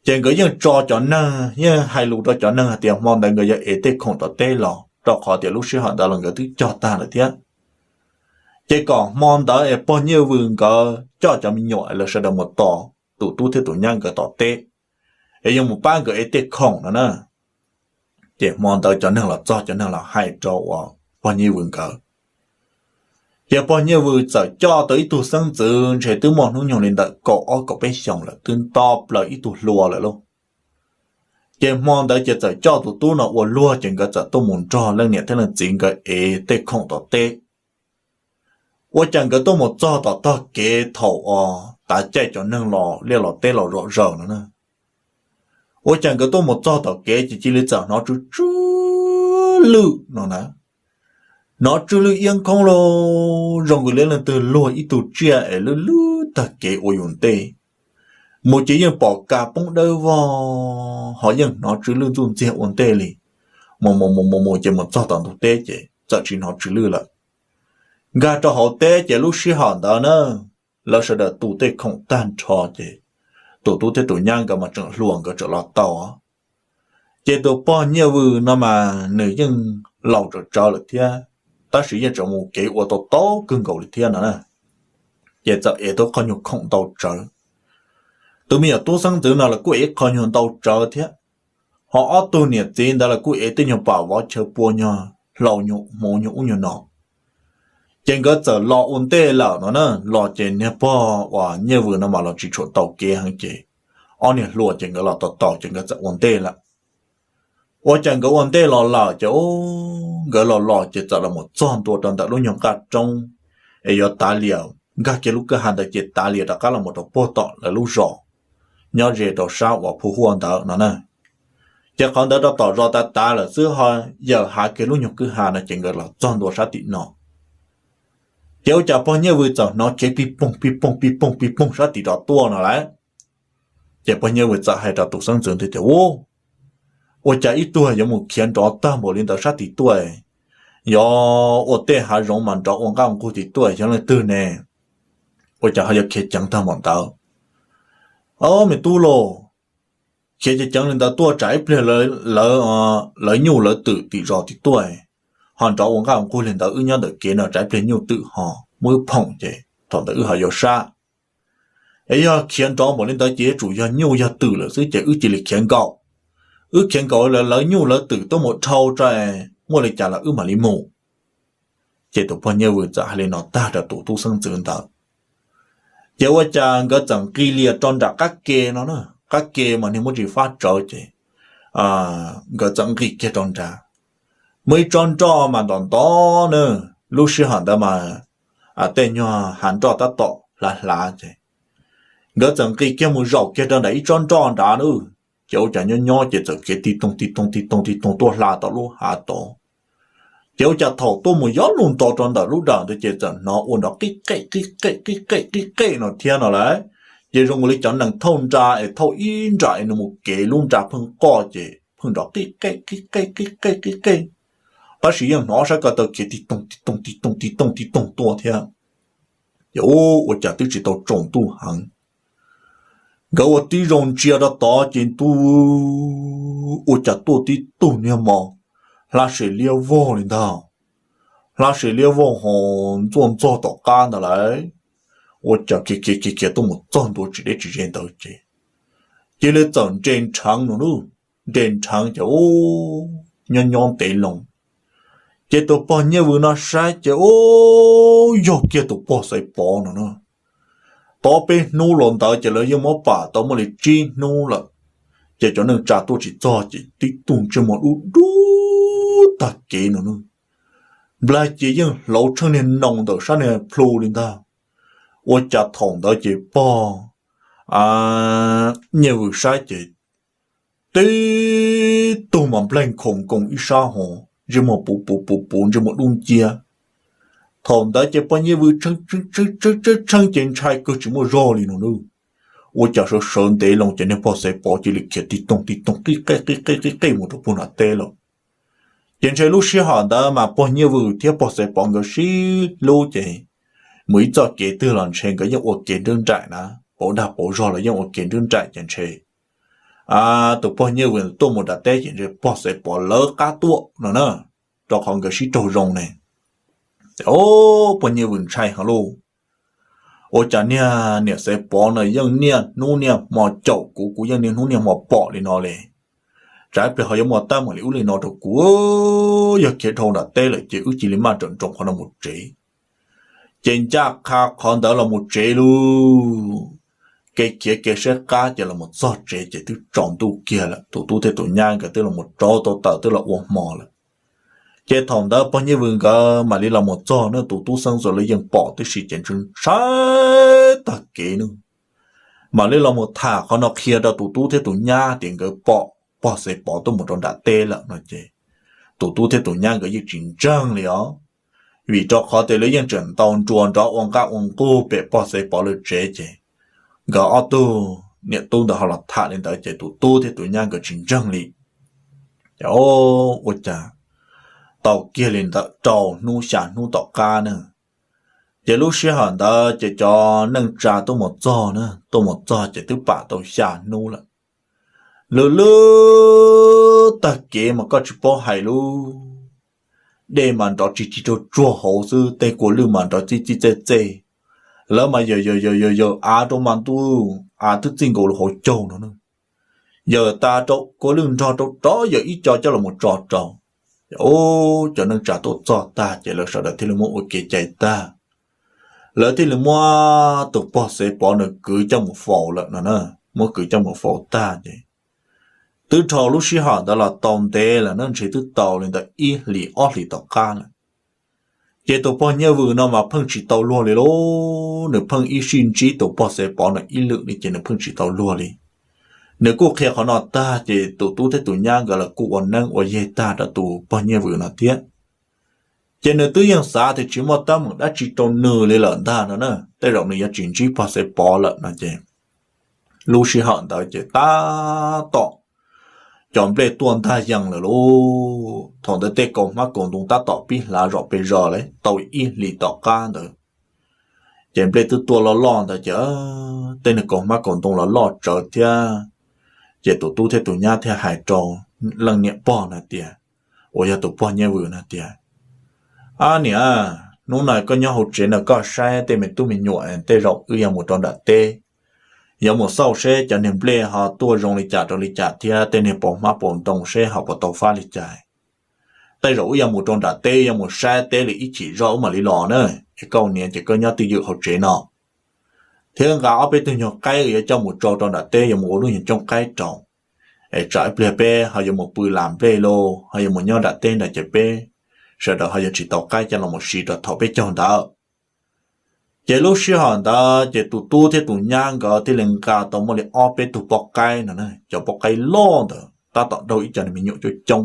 Ces nkawd yeej tso cov neeg, yeej hais lus rau cov neeg hais tias hmo ntawd nkawd yuav ev tej khoom tom teb los, rau qhov tias lub sij hawm ntawd los nkawd twb cog tag lawm thiab. Ces kom hmo ntawd es pog Nyiaj Vwm nkawd coj cov me nyuam es lawv sawv daws mus tos tus tub thiab tus nyab nkawd tom teb, es yuav mus pab nkawd ev tej khoom no na. Ces hmo ntawd cov neeg los txog, cov neeg los hais rau uas pog Nyiaj Vwm nkawd. Ces pog Nyiaj Vwm txawm coj tau ib tug xeeb ntxwv ntshe twb muaj hnub nyoog li ntawm kaum ob kaum peb xyoos lawm, twb nto plaws ib tug hluas lawm lauj. Ces hmo ntawd ces txawm coj tus tub no ua luag, ces nkawd txawm tuaj mus nrog leej niam thiab leej txiv nkawd ev tej khoom tom teb. Ua cas nkawd tuaj mus txog tom tog kev thaum uas tav caij cov neeg los liaj los teb los zom zaws no na. Ua cas nkawd tuaj mus txog tom kev ces cia li txawm hnov tsw tsw lwj no na. Hnov tsw lwj iab nkoob lauj, zoo li leej twg luag ib tug tsiaj es lwj lwj tag kev ua yus ntej. Mus ces yeej pom kas poob dawb vog, ho yeej hnov tsw lwj ntxuj ntxiag ua ntej li. Mus mus mus mus mus ces mus txog tom ntug teb ces txawm tsis hnov tsw lwj lawm. Nkag rau hauv teb ces lub sij hawm ntawd na, lawv sawv daws tu tej khoom tag nrho ces tus tub thiab tus nyab nkawd mas tseem hluas nkawd tseem los tau. Ces tus pog Nyiaj Vwm no mas nws yeej laus tsawv tsawv lawm thiab, tab sis yeej tseem mus kev ua tau tau kawg nkaus li thiab no na. Ces txawm ev tau qhov nyuag khoom ntau tsawv. Tus me nyuam tub xeeb ntxwv no los kuj ev ib qho nyuag ntau tsawv thiab, ho ob tug niam txiv ntawd los kuj ev tej nyuag pam vov chaw pua, nyuag hlau, nyuag hmuv, nyuag ub nyuag no. Ces nkawd txawm los ua ntej lawm no na, los ces niag pog uas Nyiaj Vwm no mas los tsis tshua taus kev heev ces ob niag hluas ces nkawd los tau taus ces nkawd txawm ua ntej lawm. Ua cas nkawd ua ntej los lawm ces nkawd los los ces txawm los mus txog ntua rau ntawm lub nyuag qaj roob es yuav tav lias, nkag kiag lub kwj ha ntawd ces tav lias rov qab los mus rau puag tom lawv lub zos nyob ze rau sab uas phu huaj ntawd no na. Ces qhov ntawd rau tom zos tav tav lawm xwb ho yawm hav kiag lub nyuag kwj ha no ces nkawd los txog ntua sab tim no. Ces ua cas pog Nyiaj Vwm txawm hnov kev pig poog pig poog pig poog pig poog sab tim rov tuaj no lauj. Ces pog Nyiaj Vwm txawm hais rau tus xeeb ntxwv ntawd tias, Ub, ua cas ib tug yuav mus khiav nrov tag npaum li ntawd sab tim tuaj, yuav ua tej hav zoov mas nrov ua nqaj nqug tim tuaj, yog leej twg ne? Ua cas ho yuav khiav ceev tag npaum ntawd? Au me tub lauj, khiav ceev ceev li ntawd tuaj tsam ib pliag lawv nyuj lawv twm tim zos tim tuaj, ho nrov ua nqaj nqug li ntawd, wb nyob ntawm kev no tsam ib pliag nyuj twm ho muab wb phoom ces thaum ntawd wb ho yuav sab. Es yog khiav nrov npaum li ntawd ces yuav tsum yog nyuj yog twm lawm xwb ces wb cia li khiav nkaum. Wb khiav nkaum lawv nyuj lawv twm tuaj mus dhau tso, muaj li cas los wb mam li mus. Ces tus pog Nyiaj Vwm txawm hais li no tag rau tus tub xeeb ntxwv ntawd. Ces ua cas nkawd txawm nqis lias rau nram qab ke no, qab ke mas niag muaj ntsis fab tsawv ces nkawd txawm nqis kiag rau nrad. Muaj ib tsob nroj mas ntom ntov na, lub sij hawm ntawd mas tej nyuag hav nroj tab tom hlav hlav ces nkawd txawm nqis kiag mus zaum kiag rau nram ib tsob nroj nrad na. Ces ua cas nyob nyob ces txawm kev tig toog tig toog tig toog tig toog tuaj hla tau lub hav tod. Ces ua cas thaum tuaj mus yog lug nto rau ntawm lub dawm ntawd ces txawm hnov ua nrov qib qej qib qej qib qej qib qej no thiab no lauj. Ces zoo li cov nees thauj nra es thauj ib nra es nws mus kev lub nra pheej qoj ces pheej nrov qib qej qib qej qib qej qib qej. Tab sis yeej hnov sab ko taw kev tig toog tig toog tig toog tig toog tig toog tuaj thiab. Ces ua cas twb tsis tau tsaus ntuj heev, nkawd ua tib zoo ntsia rau tod ces ntuj, ua cas tuaj tib tug niag mos hlab se liab vog li ntag. Hlab se liab vog ho ntxuaj ntxog tom qab ntawd lauj. Ua cas khiav khiav khiav khiav tuaj mus txog ntua tsis deb tsis ze ntawd ces cia li txawm nres nrheev no, nres nrheev ces nyob nyob ntev loo. Ces tus pog Nyiaj Vwm no saib ces ub, yog kiag tus pog Xaiv Pov no na. Tau peb hnub los ntawd ces lawv yeej muab pam tau muaj li tsib hnub lawm, ces cov neej tsa tuaj tsis txog ces tib tug ntsej muag dub dub tag kev no, nplaig ces yeej hlauv tsheej niag noo ntawm sab niag plhu li ntag. Ua cas thaum ntawd ces pog Nyiaj Vwm saib ces tib tug mas nplaig nkhaus nkoos ib sab ho, ntsej muag puv puv puv puv ntsej muag dub nciab. Thaum ntawd ces pog Nyiaj Vwm tshee tshee ces ntshai kawg tsis muaj zog li no na. Ua cas sawv sawv ntev loo ces niag pog Xaiv Pov cia li khiav tib toog tib toog qib qej qib qej qib qej mus rau puag nram teb lawm. Ces ntshe lub sij hawm ntawd mas pog Nyiaj Vwm thiab pog Xaiv Pov nkawd sib hlub ces mus ib txoj kev twg los ntshe nkawd yeej ua kev nrwb nraim na, pauv dag pauv zog los yeej ua kev nrwb nraim ces ntshe tus pog Nyiaj Vwm tuaj mus nram teb ces ntshe pog Xaiv Pov lawv qab tuaj no na, rau qhov nkawd sib raug zoo ne. Pog Nyiaj Vwm ntshai heev lauj. Ua cas niag niam Xaiv Pov no yeej niaj hnub niaj hmo caum kuv, kuv yeej niaj hnub niaj hmo pom li no li. Tsam ib pliag ho yuav muaj teeb meem li ub li no rau kuv, yog khiav dhau nram teb lawm ces wb cia li maj nroos nroos qhov no mus tsev. Ces ncaj qha qhov ntawd los mus tsev lauj. Kev khiav kev saib qab ces los mus txog tsev ces twb tsaus ntuj kiag lawm, tus tub thiab tus nyab nkawd twb los mus rauv tau taws twb los ua hmo lawm. Ces thaum ntawd pog Nyiaj Vwm nkawd mam li los mus txog na, tus tub xeeb ntxwv lawv yeej pom tib si ces ntshai ntshai tag kev na. Mam li los mus tham qhov no qhia rau tus tub thiab tus nyab tias nkawd pom pog Xaiv Pov tuaj mus rau nram teb lawm no ces tus tub thiab tus nyab nkawd yeej tsis ntseeg li os. Vim rau qhov tias lawv yeej tseem ntaus nruas nrov ua nqaj ua nqug pem pog Xaiv Pov lawv tsev ces nkawd ob tug niam tub ntawd ho los tham li ntawd ces tus tub thiab tus nyab nkawd tsis ntseeg li. Ces ua cas tau kiag li ntawm rau hnub xya hnub tom qab na, ces lub sij hawm ntawd ces cov neej tsa tuaj mus txog na, tuaj mus txog ces twb pam tau xya hnub lawm. Lwj lwj tag kev mas koj tsis paub hais lub dej mas nrov tsis tsis tsuag tsuag hauv xwb, tej kua lwj mas nrov txij txij txej txej. Lawv mas yawm yawm yawm yawm yawm av rau mas ntuj, av twb txij nkaus lub hauv caug no na. Yawm tas rau kua lwj nrog rau rov yawm ib co coj los mus tso rau. Cov neej tsa tuaj txog tag ces lawv sawv daws thiaj li muab ua kev cai tag. Lawv thiaj li muab tus pog Xaiv Pov nws kwv coj mus faus lawm no na. Muab kwv coj mus faus tag ces twb dhau lub sij hawm ntawd los tau ntev lawm na, ntshe twb tau li ntawm ib hlis ob hlis tom qab lawm. Ces tus pog Nyiaj Vwm no mas pheej tsis tau luag li lauj, nws pheej ib sij ntsib tus pog Xaiv Pov no ib lwm li ces nws pheej tsis tau luag li. Nws kuj qhia qhov no tag ces tus tub thiab tus nyab nkawd los kuj ua neeb ua yaig tag rau tus pog Nyiaj Vwm no thiab. Ces nws twb yeej xav tias tsis muaj teeb meem dab tsi rau nws li lawm ntag no na, tej zaum nws yuav tsis ntsib pog Xaiv Pov lawm no ces lub sij hawm ntawd ces tab tom cov nplej tuaj ntag yees lawm lauj. Thaum ntawd tej kaus hmab kaus ntoo tab tom pib hlav zom pes zos li tau ib hlis tom qab ntawd, ces nplej twb tuaj loj loj ntawd ces tej niag kaus hmab kaus ntoo los loj tsawv thiab. Ces tus tub thiab tus nyab thiaj hais rau leej niam pog na tias, uas yog tus pog Nyiaj Vwm na tias, Ab niam, hnub no koj nyob hauv tsev no koj saib tej me tub me nyuam, tej zaum wb yuav mus rau nram teb, yuav mus xauj seb cov niag nplej ho tuaj zoo li cas rau li cas thiab tej niag paus hmab paus ntoo seb ho puas tau fab li cas. Tej zaum wb yuav mus rau nram teb, yuav mus saib teb li ib chim zog wb mam li los na. Es koj niam ces koj nyob twj ywm hauv tsev no, thiab nqa ob peb tug nyuag qaib yuav coj mus tso rau nram teb, yuav mus ua lub nyuag cooj qaib rau. Es tsam ib pliag peb ho yuav mus pw lam nplej lauj, ho yuav mus nyob nram teb nrad ces peb sawv daws ho yuav tsis tau qaib coj los mus siv rau thaum peb caug ntawd. Ces lub sij hawm ntawd ces tus tub thiab tus nyab nkawd thiaj li nqa tau muaj li ob peb tug poj qaib no, cov poj qaib loj ntawd tab tom daug ib co me nyuam coob coob.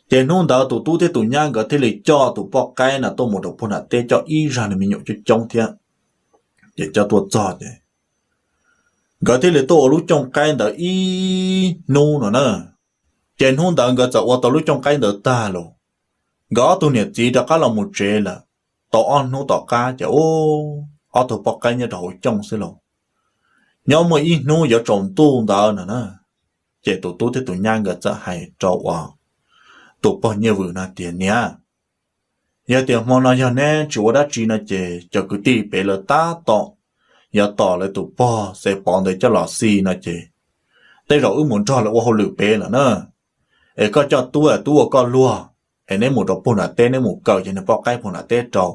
Ces hnub ntawd tus tub thiab tus nyab nkawd thiaj li coj tus poj qaib no tuaj mus rau puag nram teb, coj ib zaj me nyuam coob coob thiab. Ces coj tuaj txog ces nkawd thiaj li tuaj ua lub cooj qaib ntawd ib hnub no na. Ces hnub ntawd nkawd txawm ua tau lub cooj qaib ntawd tag los, nkawd ob tug niam txiv rov qab los mus tsev lawm. Tau ob hnub tom qab ces ob tug poj qaib nyob rau hauv cooj xwb los. Nyob muaj ib hnub yuav tsaus ntuj ntawd no na, ces tus tub thiab tus nyab nkawd txawm hais rau uas tus pog Nyiaj Vwm no tias, Niam, yog tias hmo no yog neb tsis ua dab tsi no ces cov kwv tij pem lawv tab tom yuav tos lawv tus pog Xaiv Pov ntawd coj los xi no ces tej zaum wb mus nrog lawv ua hauj lwm pem lawm na. Es koj coj tub, tub ua koj luag, es neb mus rau puag nram teb neb mus kaw cov niag poj qaib puag nram teb rau.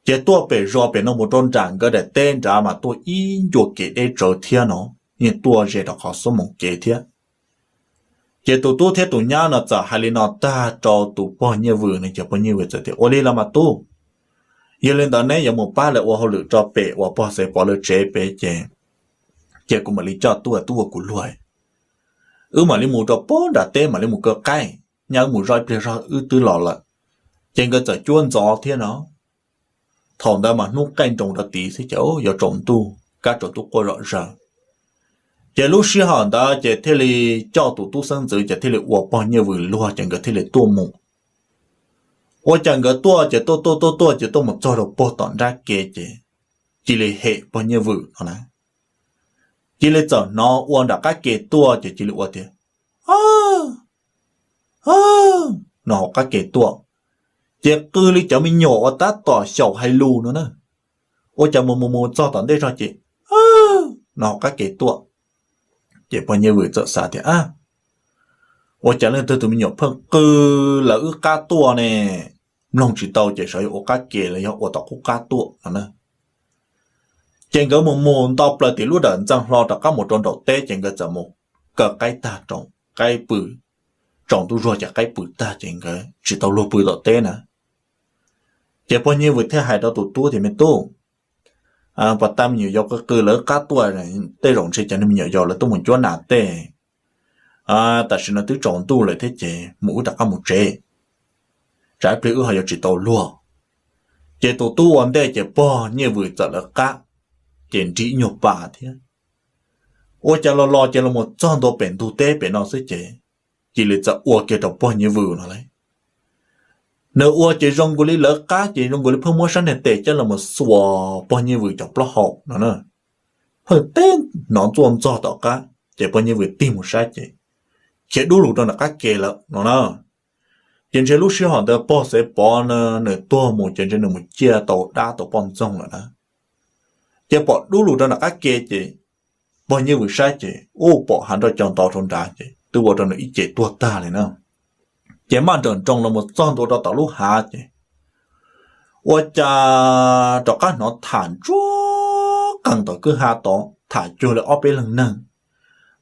Ces tuaj pem zos pem no mus rau nram nkawd daim teb nrad mas tuaj ib ncua kev deb tsawv thiab no, yeej tuaj ze rau qhov xuab moos kev thiab. Ces tus tub thiab tus nyab no txawm hais li no tag rau tus pog Nyiaj Vwm no ces pog Nyiaj Vwm txawm tias, Ua li los mas tub, yog li ntawd neb yuav mus pab lawv ua hauj lwm rau pem uas pog Xaiv Pov lawv tsev pem ces, ces kuv mam li coj tub, tub ua kuv luag, wb mam li mus rau puag nram teb mam li mus kaw qaib, nyaj wb mus zoj ib pliag zog wb twb los lawm. Ces nkawd txawm cuab ntxov thiab no. Thaum ntawd mas hnub qaij nroos rau tid xwb ces yuav tsaus ntuj, kab tsaus ntuj quaj zom zaws. Ces lub sij hawm ntawd ces thiaj li coj tus tub xeeb ntxwv ces thiaj li ua pog Nyiaj Vwm luag ces nkawd thiaj li tuaj mus. Ua cas nkawd tuaj ces tuaj tuaj tuaj tuaj ces tuaj mus txog rau puag tom nrab ke ces cia li hem pog Nyiaj Vwm no na. Cia li txawm hnov ua nram qab ke tuaj ces cia li ua tias, no hauv qab ke tuaj. Ces qw li cov me nyuam uas tab tom xyaum hais lus no na. Ua cas mus mus mus txog tom ntej zog ces no hauv qab ke tuaj. Ces pog Nyiaj Vwm txawm xav tias, ua cas leej twg tus me nyuam pheej qw lawv wb qab tuaj ne? Mloog tsis tau ces xyov yog ua qab ke los yog ua tom qub qab tuaj no na. Ces nkawd mus mus nto plaws tim lub dawm ntxeev hlo rov qab mus rau nraum teb ces nkawd txawm mus kaw qaib tag rau, qaib pw, tsaus ntuj zuag ces qaib pw tag ces nkawd tsis tau luag pw tom teb na. Ces pog Nyiaj Vwm thiaj hais rau tus tub tias, me tub, pas tag me nyuam yaus qw qw lawv qab tuaj, tej zaum ntshe cov niag me nyuam yaus lawv tuaj mus cuab nas tej, tam sim no twb tsaus ntuj lawm thiab ces mus wb rov qab mus tsev, tsam ib pliag wb ho yuav tsis tau luag. Ces tus tub ua ntej ces pog Nyiaj Vwm txawm lawv qab, ces nrig ib nyuag pas thiab. Ua cas los los ces los mus txog ntua pem ntug teb pem no xwb ces cia li txawm ua kiag rau pog Nyiaj Vwm no lauj. Nws ua ces zoo nkaus li lawv qab ces zoo nkaus li pheej muab sab niag tes coj los mus xuas pog Nyiaj Vwm cov plaub hau no na. Pheej teb hnov ntxuaj ntxog tom qab ces pog Nyiaj Vwm tig mus saib ces khiav dub lug rau nram qab ke lawm no na. Ces ntshe lub sij hawm ntawd pog Xaiv Pov no nws tuag mus ces ntshe nws mus ciaj tau dab tau poj ntxoog lawm na. Ces pom dub lug rau nram qab ke ces pog Nyiaj Vwm saib ces ub pom hav nroj co nto rau nrad ces twb ua rau nws ib ce tuag tag li na. Ces maj nrawm nroos los mus txog ntua rau tom lub hav ces ua cas rov qab hnov tham ntsuag qees tom kwj ha tod, tham cuag li ob peb leeg neeg.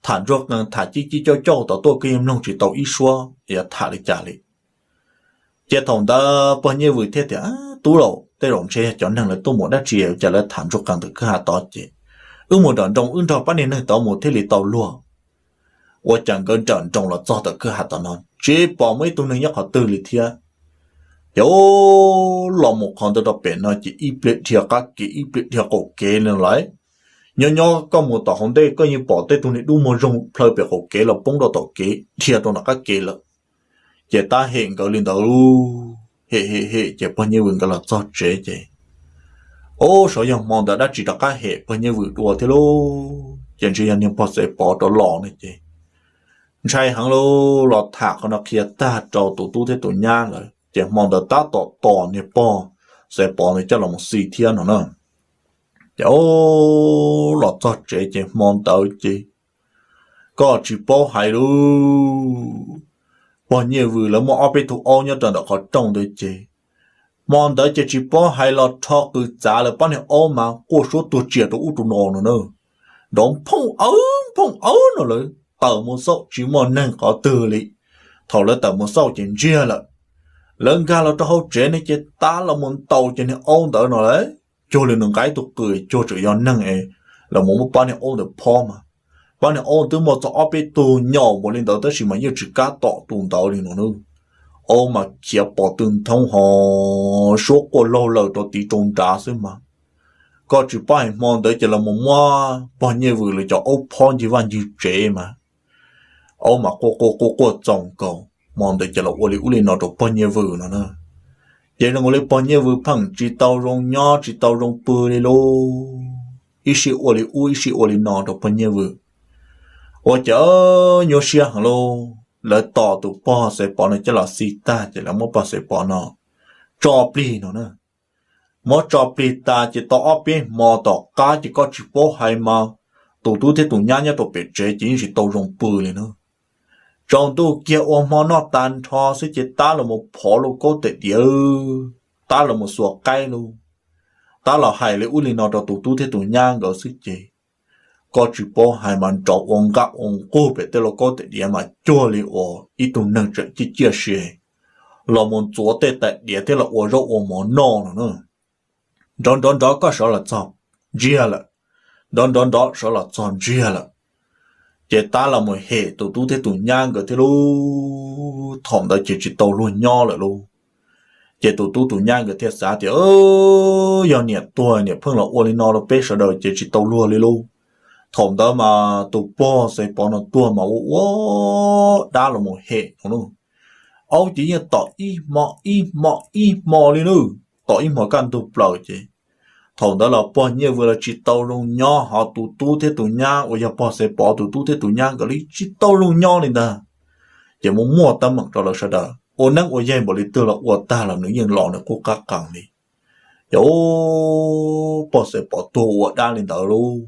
Tham ntsuag qees tham cib cib cauj cauj tom tuaj, koj yeej mloog tsis tau ib suab yuav tham li cas li. Ces thaum ntawd pog Nyiaj Vwm thiaj tias, tub laus, tej zaum ntshe yog cov neeg lawv tuaj mus dab tsi ua cas lawv tham ntsuag qees tom kwj ha tod ces wb mus nrawm nroos wb nrog pab niag neeg tod mus thiaj li tau luag. Ua cas nkawd nrawm nroos los txog tom kwj ha tom no tsis pom muaj ib tug neeg nyob qhov twg li thiab. Ces los mus qhov ntawd rau pem no ces ib pliag dhia qab kev ib pliag dhia qaum kev li lawm. Nyob nyob koj mus tom hauv ntej koj yeej pom tej tug niag dub muag zoog plhaw pem qaum kev los poob rau tom kev dhia rau nram qab kev lawm. Ces tab hem nkawd li ntawd, hem hem hem ces pog Nyiaj Vwm nkawd los txog tsev ces, ub, xyov yog hmo ntawd dab tsi rov qab hem pog Nyiaj Vwm dua thiab lauj. Ces ntshe yog niag pog Xaiv Pov rov los no ces ntshai heev lauj, los tham qhov no qhia tag rau tus tub thiab tus nyab lawm ces hmo ntawd tab tom tos niag pog Xaiv Pov ntawd coj los mus xi thiab no na. Ces ub, los txog tsev ces hmo ntawd ces koj tsis paub hais lauj, pog Nyiaj Vwm lawv muaj ob peb tug aub nyob rau ntawm qhov rooj ntawd ces hmo ntawd ces tsis paub hais los rho qws txav lawv pab niag aub mas quaj suab tuag tsias rau ub rau no no na. Nrov phooj awb phooj awb no lawm, tawm mus xauj tsis muaj neeg qhov twg li. Thaum lawv tawm mus xauj ces ntsiag lawm. Lawv nkag los rau hauv tsev ne ces tab los mus ntaus ces niag aub ntawd no lawm, cuag li nws nqa ib tug qws cuag tseem yog neeg es los mus muab pab niag aub ntawd phob mas. Pab niag aub twb muaj txog ob peb tug nyaum npaum li ntawd tab sis mas yeej tsis kam tom tus ntawd li no na. Aub mas khiav pos tw nthoob ho suab quaj laug lawm rau tid rau nrad xwb mas. Koj tsis paub hais hmo ntawd ces los mus muab pog Nyiaj Vwm lawv cov aub phob ncig vaj ncig tsev mas. Aub mas quaj quaj quaj quaj txaus nkaus, hmo ntawd ces los ua li ub li no rau pog Nyiaj Vwm no na. Ces zoo li pog Nyiaj Vwm pheej tsis tau zoo nyob tsis tau zoo pw li lauj, ib sij ua li ub ib sij ua li no rau pog Nyiaj Vwm. Ua cas nyuaj siab heev lauj, lawv tos tus pog Xaiv Pov no coj los xi tag ces lawv muab pog Xaiv Pov no tso plig no na. Muab tso plig tas ces tau ob peb hmo tom qab ces koj tsis paub hais mas, tus tub thiab tus nyab nyob rau pem tsev ces yeej tsis tau zoo pw li na. Tsaus ntuj kiag ua hmo noj tas nrho xwb ces tab los mus phov lauj kaub tais diav, tab los mus xuas qaib lauj, tab los hais li ub li no rau tus tub thiab tus nyab nkawd xwb ces koj tsis paub hais mas nrov ua nqaj ua nqug pem tej lauj kaub tais diav mas cuag li uas ib tug neeg tseem ciaj ciaj sia los mus ntxuav tej tais diav thiab los ua zaub ua mov noj no na. Nrov nrov nrov koj sawv los txog ntsiag lawm, nrov nrov nrov sawv los txog ntsiag lawm. Ces tab los mus hem tus tub thiab tus nyab nkawd thiab lauj, thaum ntawd ces tsis tau luag nyob lawm lauj. Ces tus tub tus nyab nkawd thiaj xav tias, Yog niam tuag, niam pheej los ua li no rau peb sawv daws ces tsis tau luag li lauj. Thaum ntawd mas tus pog Xaiv Pov no tuag mas ua ua dab los mus hem no lauj. Aub ces yeej tom ib hmo ib hmo ib hmo li lauj, tom ib hmo kaj ntug plaws ces thaum ntawd los pog Nyiaj Vwm los tsis tau zoo nyob, ho tus tub thiab tus nyab uas yog pog Xaiv Pov tus tub thiab tus nyab nkawd li tsis tau zoo nyob li ntag. Ces muaj muaj teeb meem rau lawv sawv daws, ua neeb ua yaig npaum li twg los ua tag los nws yeej los nws qub qab qees li. Ces pog Xaiv Pov tuag ua dab li ntawd lauj.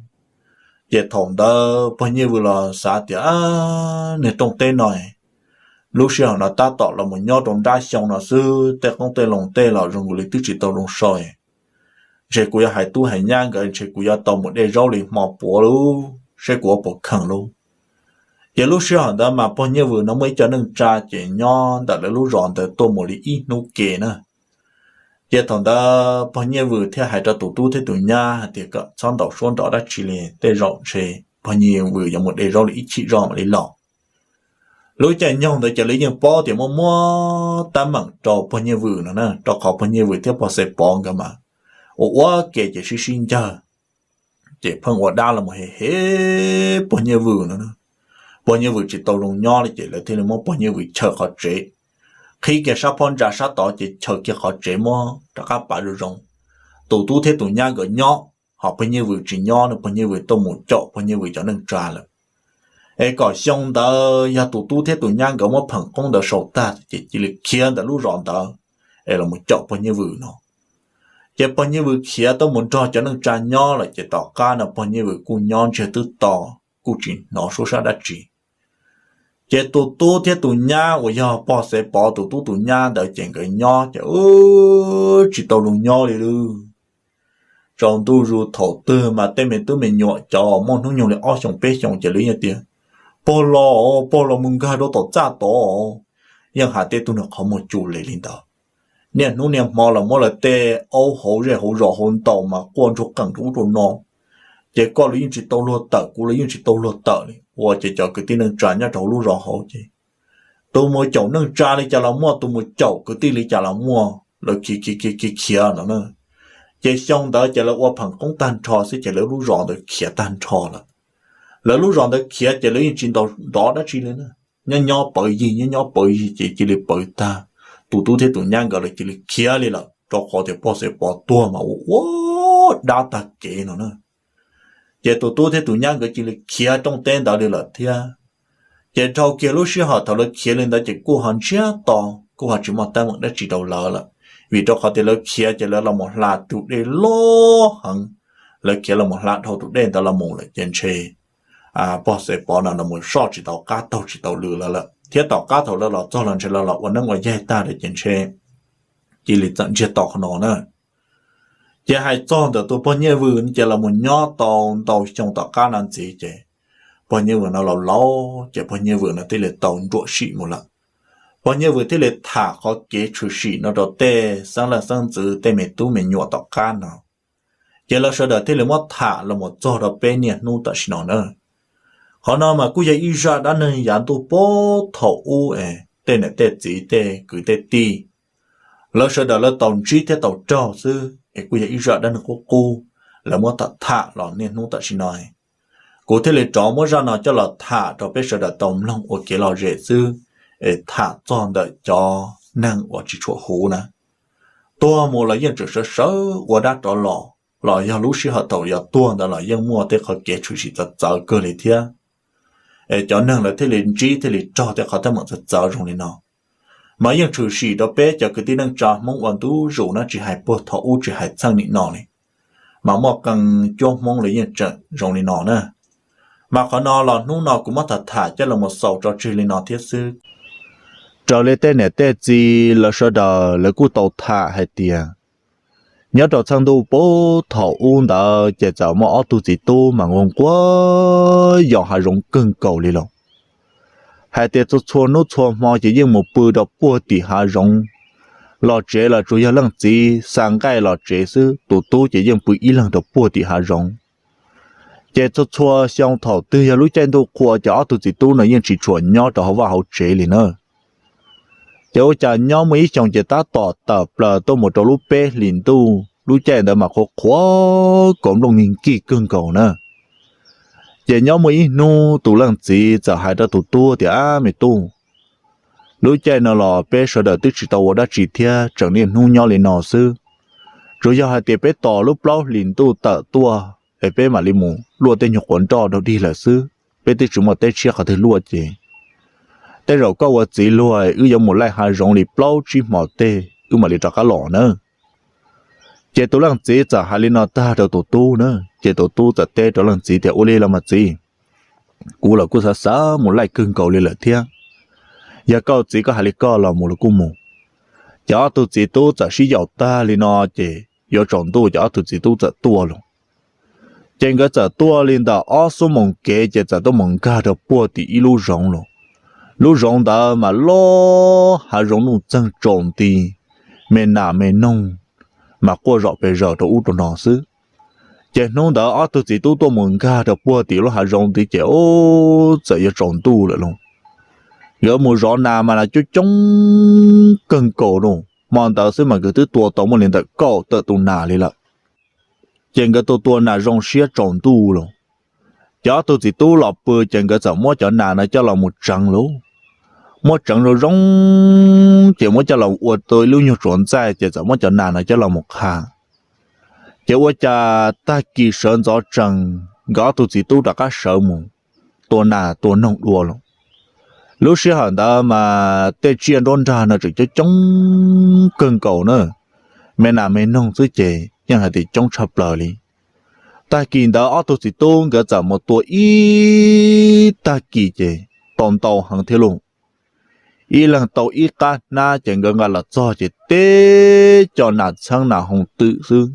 Ces thaum ntawd pog Nyiaj Vwm los xav tias, Niag rooj teb no, lub sij hawm no tab tom los mus nyob rau nrab xyoo no xwb, tej qoob tej loo tej los zoo nkaus li twb tsis tau zoo so. Ntshe kuv yuav hais tub hais nyab nkawd, ntshe kuv yuav tau mus dej zaub li hmo puav lauj, saib kuv ua puas kheev lauj. Ces lub sij hawm ntawd mas pog Nyiaj Vwm no muaj ib co neej tsa ces nyob ntawm lawv lub zos ntawd tuaj mus li ib hnub ke na. Ces thaum ntawd pog Nyiaj Vwm thiaj hais rau tus tub thiab tus nyab hais tias kom txhob ntaus suab nrov dab tsi li, tej zaum ntshe pog Nyiaj Vwm yuav mus de zaub li ib chim zoj mam li los. Lub caij nyoog ntawd ces lawv yeej paub tias muaj muab tab meem rau pog Nyiaj Vwm no na, rau qhov pog Nyiaj Vwm thiab pog Xaiv Pov nkawd mas ua ua ke ces sib sib ncawg, ces pheej ua dab los mus hem hem pog Nyiaj Vwm no. Pog Nyiaj Vwm tsis tau zoo nyob li ces lawv thiaj li muab pog Nyiaj Vwm chaw qhov tsev, qhib kiag sab phab ntsa sab tod ces chaw kiag qhov tsev muab rov qab pav zoo zoo. Tus tub thiab tus nyab nkawd nyob, ho pog Nyiaj Vwm tsis nyob no, pog Nyiaj Vwm tuaj mus caum pog Nyiaj Vwm cov neej tsa lawm. Es kom xyoo ntawd yog tus tub thiab tus nyab nkawd muab pheem qoob ntawd sau tag ces cia li khiav ntawm lub zos ntawd es los mus caum pog Nyiaj Vwm no. Ces pog Nyiaj Vwm khiav tuaj mus nrog cov neej tsa nyob lawm ces tom qab no pog Nyiaj Vwm kuj nyob ntsiag twb to, kuj tsis hnov suab sab dab tsi. Ces tus tub thiab tus nyab uas yog pog Xaiv Pov tus tub tus nyab ntawd ces nkawd nyob ces tsis tau zoo nyob li lawm. Tsaus ntuj zus thaum twg mas tej me tub me nyuam cov muaj hnub nyoog li ob xyoos peb xyoos ces lawv yeej tias, Pog los, pog los mus nkag rau tom txaj tod. Yeej hais tej tug nws qhov muag cu le li ntawd. Niaj hnub niaj hmo los muab lawv tej aub hauv zej hauv zos hauv ntaus mas quaj ntsuag qees rau ub rau no. Ces koj los yeej tsis tau luag tawm, kuv los yeej tsis tau luag tawm li. Ua ces cov kwv tij neej tsa nyob rau hauv lub zos hauv ces tus mus caum neej tsa li cas los muaj, tus mus caum kwv tij li cas los muaj, lawv khiav khiav khiav khiav no na. Ces xyoo ntawd ces lawv ua pheem qoob tag nrho xwb ces lawv lub zos ntawd khiav tag nrho lawm. Lawv lub zos ntawd khiav ces lawv yeej tsis ntaus nrov dab tsi li na. Nyob nyob pawv yig, nyob nyob pawv yig ces cia li pawv tag. Tus tub thiab tus nyab nkawd lawv cia li khiav li lawm rau qhov tias pog Xaiv Pov tuag mas ua ua dab tag kev no na. Ces tus tub thiab tus nyab nkawd cia li khiav rooj teb ntawd li lawm thiab. Ces dhau kiag lub sij hawm thaum lawv khiav li ntawd ces kuj ho ntsiag to, kuj ho tsis muaj teeb meem dab tsi rau lawv lawm. Vim rau qhov tias lawv khiav ces lawv los mus hla tus dej loj heev, lawv khiav los mus hla dhau tus dej ntawd los mus lawm ces ntshe pog Xaiv Pov no los mus soj tsis tau qab taug tsis tau lw lawv lawm, thiab tom qab thaum lawv los txog los ntshe lawv los ua neeb ua yaig tag lawm ces ntshe cia li txawm ntsiag to qhov no na. Ces hais txog ntawm tus pog Nyiaj Vwm ces los mus nyob tau ntau xyoo tom qab no ntxiv ces pog Nyiaj Vwm no laus laus ces pog Nyiaj Vwm no thiaj li tau nruam sim mus lawm. Pog Nyiaj Vwm thiaj li tham qhov kev tshwm sim no rau tej xeeb leej xeeb ntxwv tej me tub me nyuam tom qab no. Ces lawv sawv daws thiaj li muab tham los mus txog rau peb niaj hnub tam sim no na. Qhov no mas kuj yog ib zaj dab neeg yav ntuj puag thaum ub es tej niam tej txiv tej kwv tej tij lawv sawv daws lawv tau ntsib thiab tau raug xwb es kuj yog ib zaj dab neeg qub qub, lawv muab tham tham los niaj hnub tam sim no. Kuv thiaj li rov muab zaj no coj los tham rau peb sawv daws tau mloog ua kev lom zem xwb, es tham txog ntawm cov neeg uas tsis tshua huv na. Tuag mus los yeej tseem sawv sawv ua dab rov los, los yog lub sij hawm thaum yog tuag ntawd los yeej muaj tej qhov kev tshwm sim txawv txawv kawg li thiab. Es cov neeg lawv thiaj li ntsib thiaj li raug tej qhov teeb meem txawv txawv zoo li no. Mas yeej tshwm sim rau peb cov kwv tij neej tsa Hmoob ua ntu zus na, tsis hais puag thaum ub tsis hais txheej nim no li, mas muaj qee cuab Hmoob lawv yeej tseem zoo li no na. Mas qhov no los hnub no kuv muab tham tham coj los mus xaus tso tseg li no thiab xwb. Raws li tej niam tej txiv lawv sawv daws lawv kuj tau tham hais tias nyob rau txheej ntuj puag thaum ub ntawd ces txawm muaj ob tug txiv tub mas nquag nquag yos hav zoov kawg nkaus li los, hais tias txhua txhua hnub txhua hmo ces yeej mus pw rau puag tim hav zoov. Los tsev los tsuas yog leej txiv xa nqaij los tsev xwb, tus tub ces yeej pw ib leeg rau puag tim hav zoov. Ces txhua txhua xyoo thaum twg yog lub caij ntuj qhua ces ob tug txiv tub no yeej tsis tshua nyob rau hauv vaj hauv tsev li na. Ces ua cas nyob muaj ib xyoos ces tab tom tawm plaws tuaj mus rau lub peb hlis ntuj, lub caij ntawd mas qhuav qhuav kaus nplooj nkig kawg nkaus na. Ces nyob muaj ib hnub tus leej txiv txawm hais rau tus tub tias, Ab me tub, lub caij no los peb sawv daws twb tsis tau ua dab tsi thiab tseem niaj hnub nyob li no xwb. Tsuas yog hais tias peb tos lub plaub hlis ntuj tawm tuaj es peb mam li mus luaj tej nyuag quav nroj dog dig lawm xwb, peb twb tsis muaj teb tshiab qhov twg luaj ces tej zaum koj ua txiv luag wb yuav mus laij hav zoov li plaub tsib hmos tej wb mam li rov qab los na. Ces tus leej txiv txawm hais li no tag rau tus tub na, ces tus tub txawm teb rau leej txiv tias, Ua li los mas txiv, kuv los kuj xav xav mus laij kawg nkaus li lawm thiab. Yog koj txiv koj hais li koj los mus los kuj mus. Ces ob tug txiv tub txawm sib yaum tag li no, ces yuav tsaus ntuj ces ob tug txiv tub txawm tuaj lawm. Ces nkawd txawm tuaj li ntawm ob xuab moos kev ces txawm tuaj mus nkag rau puag tim ib lub zoov lawm. Lub zoov ntawd mas loj, hav zoov nuj txeeg tsaus nti, me nas me noog mas quaj zom pes zaws rau ub rau no xwb. Ces hnub ntawd ob tug txiv tub tuaj mus nkag rau puag tim lub hav zoov ntawd ces ub txawm yuav tsaus ntuj lawm lauj. Nkawd mus zov nas mas nas coob coob kawg nkaus lauj, hmo ntawd xwb mas nkawd twb tua tau muaj li ntawm kaum tawm tus nas li lawm. Ces nkawd tua tua nas zoo siab tsaus ntuj lawm. Ces ob tug txiv tub los pw ces nkawd txawm muab cov nas no coj los mus tseev lauj. Muab tseev zoo zoo ces muab coj los ua tau ib lub nyuag tsuav ntxaij ces txawm muab cov nas no coj los mus qha. Ces ua cas tag kis sawv ntxov tsees nkawd ob tug txiv tub rov qab sawv mus tua nas tua noog dua lawm. Lub sij hawm ntawd mas tej tsiaj nruab nrag no tseem coob coob kawg nkaus na, me nas me noog xwb ces yeej hais tias coob tshaj plaws li. Tag kis ntawd ob tug txiv tub nkawd txawm mus tua ib tag kis ces tau ntau heev thiab lauj. Ib leeg tau ib qab hnab ces nkawd nqa los txog ces teb co nas txheeb nas hoov twm xwb.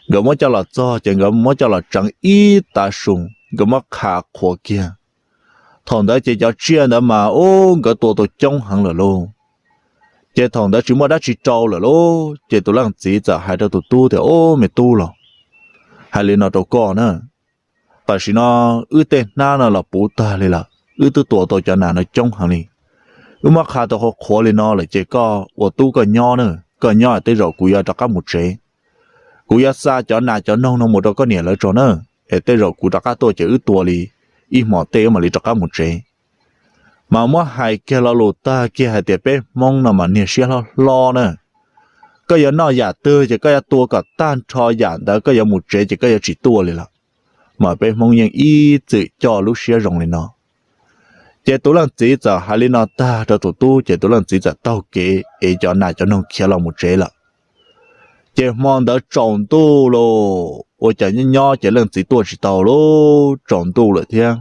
Nkawd muab coj los txog ces nkawd muab coj los tseev ib tav su, nkawd muab qha qhuav kiag. Thaum ntawd ces cov tsiaj ntawd mas ub nkawd tua tau coob heev lawm lauj. Ces thaum ntawd tsis muaj dab tsi rau lawm lauj, ces tus leej txiv txawm hais rau tus tub tias, Ub me tub los, hais li no rau koj na, tam sim no wb tej hnab no los puv tag li lawm, wb twb tua tau cov nas no coob heev li. Wb muab qha tau qhuav qhuav li no lawm ces koj ua tub koj nyob na, koj nyob tej zaum kuv yuav rov qab mus tsev. Kuv yuav xa cov nas cov noog no mus rau koj niam lawv tso na, es tej zaum kuv rov qab tuaj ces wb tua li ib hmos tej wb mam li rov qab mus tsev. Mas muab hais kiag lo lus tag kiag hais tias peb Hmoob no mas niag siab hlob hlob na. Koj yuav noj yam twg ces koj yuav tua kom tag nrho yam ntawd, koj yuav mus tsev ces koj yuav tsis tuaj li lawm. Mas peb Hmoob yeej ib txwm coj lub siab zoo li no. Ces tus leej txiv txawm hais li no tag rau tus tub ces tus leej txiv txawm taug kev es cov nas cov noog khiav los mus tsev lawm. Ces hmo ntawd tsaus ntuj lauj, ua cas nyob nyob ces leej txiv tuaj tsis tau lauj, tsaus ntuj lawm thiab.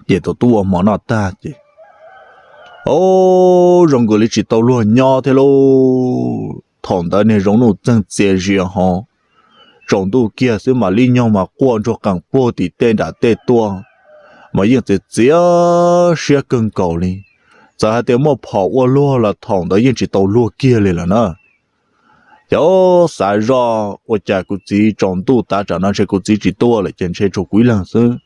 Ces tus tub ua hmo noj tag ces, o, zoo nkaus li tsis tau luag nyob thiab lauj. Thaum ntawd niag zoov nuj txeeg txias zias hos, tsaus ntuj kiag xwb mas lib nyoog mas quaj ntsuag qees puag tim tej nram tej tuaj, mas yeej txias txias siab kawg nkaus li. Txawm hais tias muaj phom ua luag los thaum ntawd yeej tsis tau luag kiag li lawm na. Ces xav zoj ua cas kuv txiv tsaus ntuj tav tsam no ntshe kuv txiv tsis tuaj lawm ces ntshe tshuav kuv ib leeg xwb.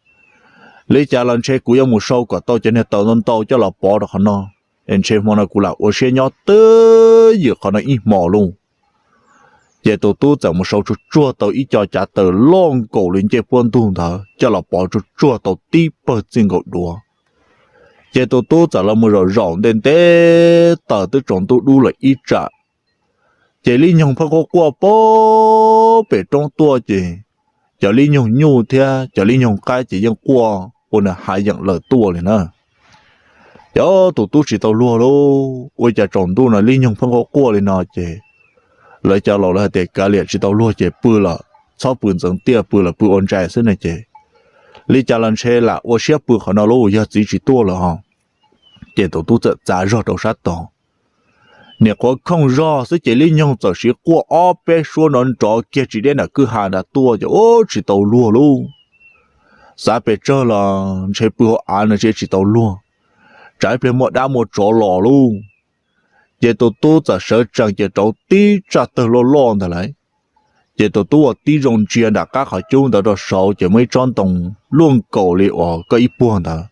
Li cas los ntshe kuv yuav mus sau kom tau cov niag taws ntau ntau coj los pov rau qhov no, es ntshe hmo no kuv lam ua siab nyob twj ywm qhov no ib hmos lauj. Ces tus tub txawm mus sau tsuag tsuag tau ib co cav taws loj nkaus li ncej puab ntug ntawd coj los pov tsuag tsuag tau tib pawg txij nkaus duav. Ces tus tub txawm los mus zaum zaum nte nte taws twb tsaus ntuj dub lawm ib tsam. Ces lib nyoog pheej quaj quaj pem roob tuaj ces cov lib nyoog nyuj thiab cov lib nyoog qaib ces yeej quaj ua nws hav yeem lawm tuaj li na. Ces tus tub tsis tau luag lauj, ua cas tsaus ntuj no lib nyoog pheej quaj quaj li no ces lawv cov laus lawv hais tias kav liam tsis tau luag ces pw los txhob pw ntxeev tiaj, pw los pw ua ntsais xwb ne ces li cas los ntshe lam ua siab pw qhov no lauj, yog txiv tsis tuaj lawm hos. Ces tus tub txawm txav zog rau sab tod. Niam qhuav khooj zog xwb ces lib nyoog txawm siv quaj ob peb suab nrov nrov kiag tsis deb nram kwj ha nrad tuaj ces ub tsis tau luag lauj. Xav pes tsawg los ntshe pw hauv av no ntshe tsis tau luag, tsam ib pliag muaj dab muaj tsov los lauj. Ces tus tub txawm sawv tsees ces rauv tib tsaj tawg loj loj ntag lauj. Ces tus tub ua tib zoo ntsia nram qab qhov cub ntawd rau saud ces muaj ib tsob ntoo luaj nkaus li uas koj ib puag ntawd.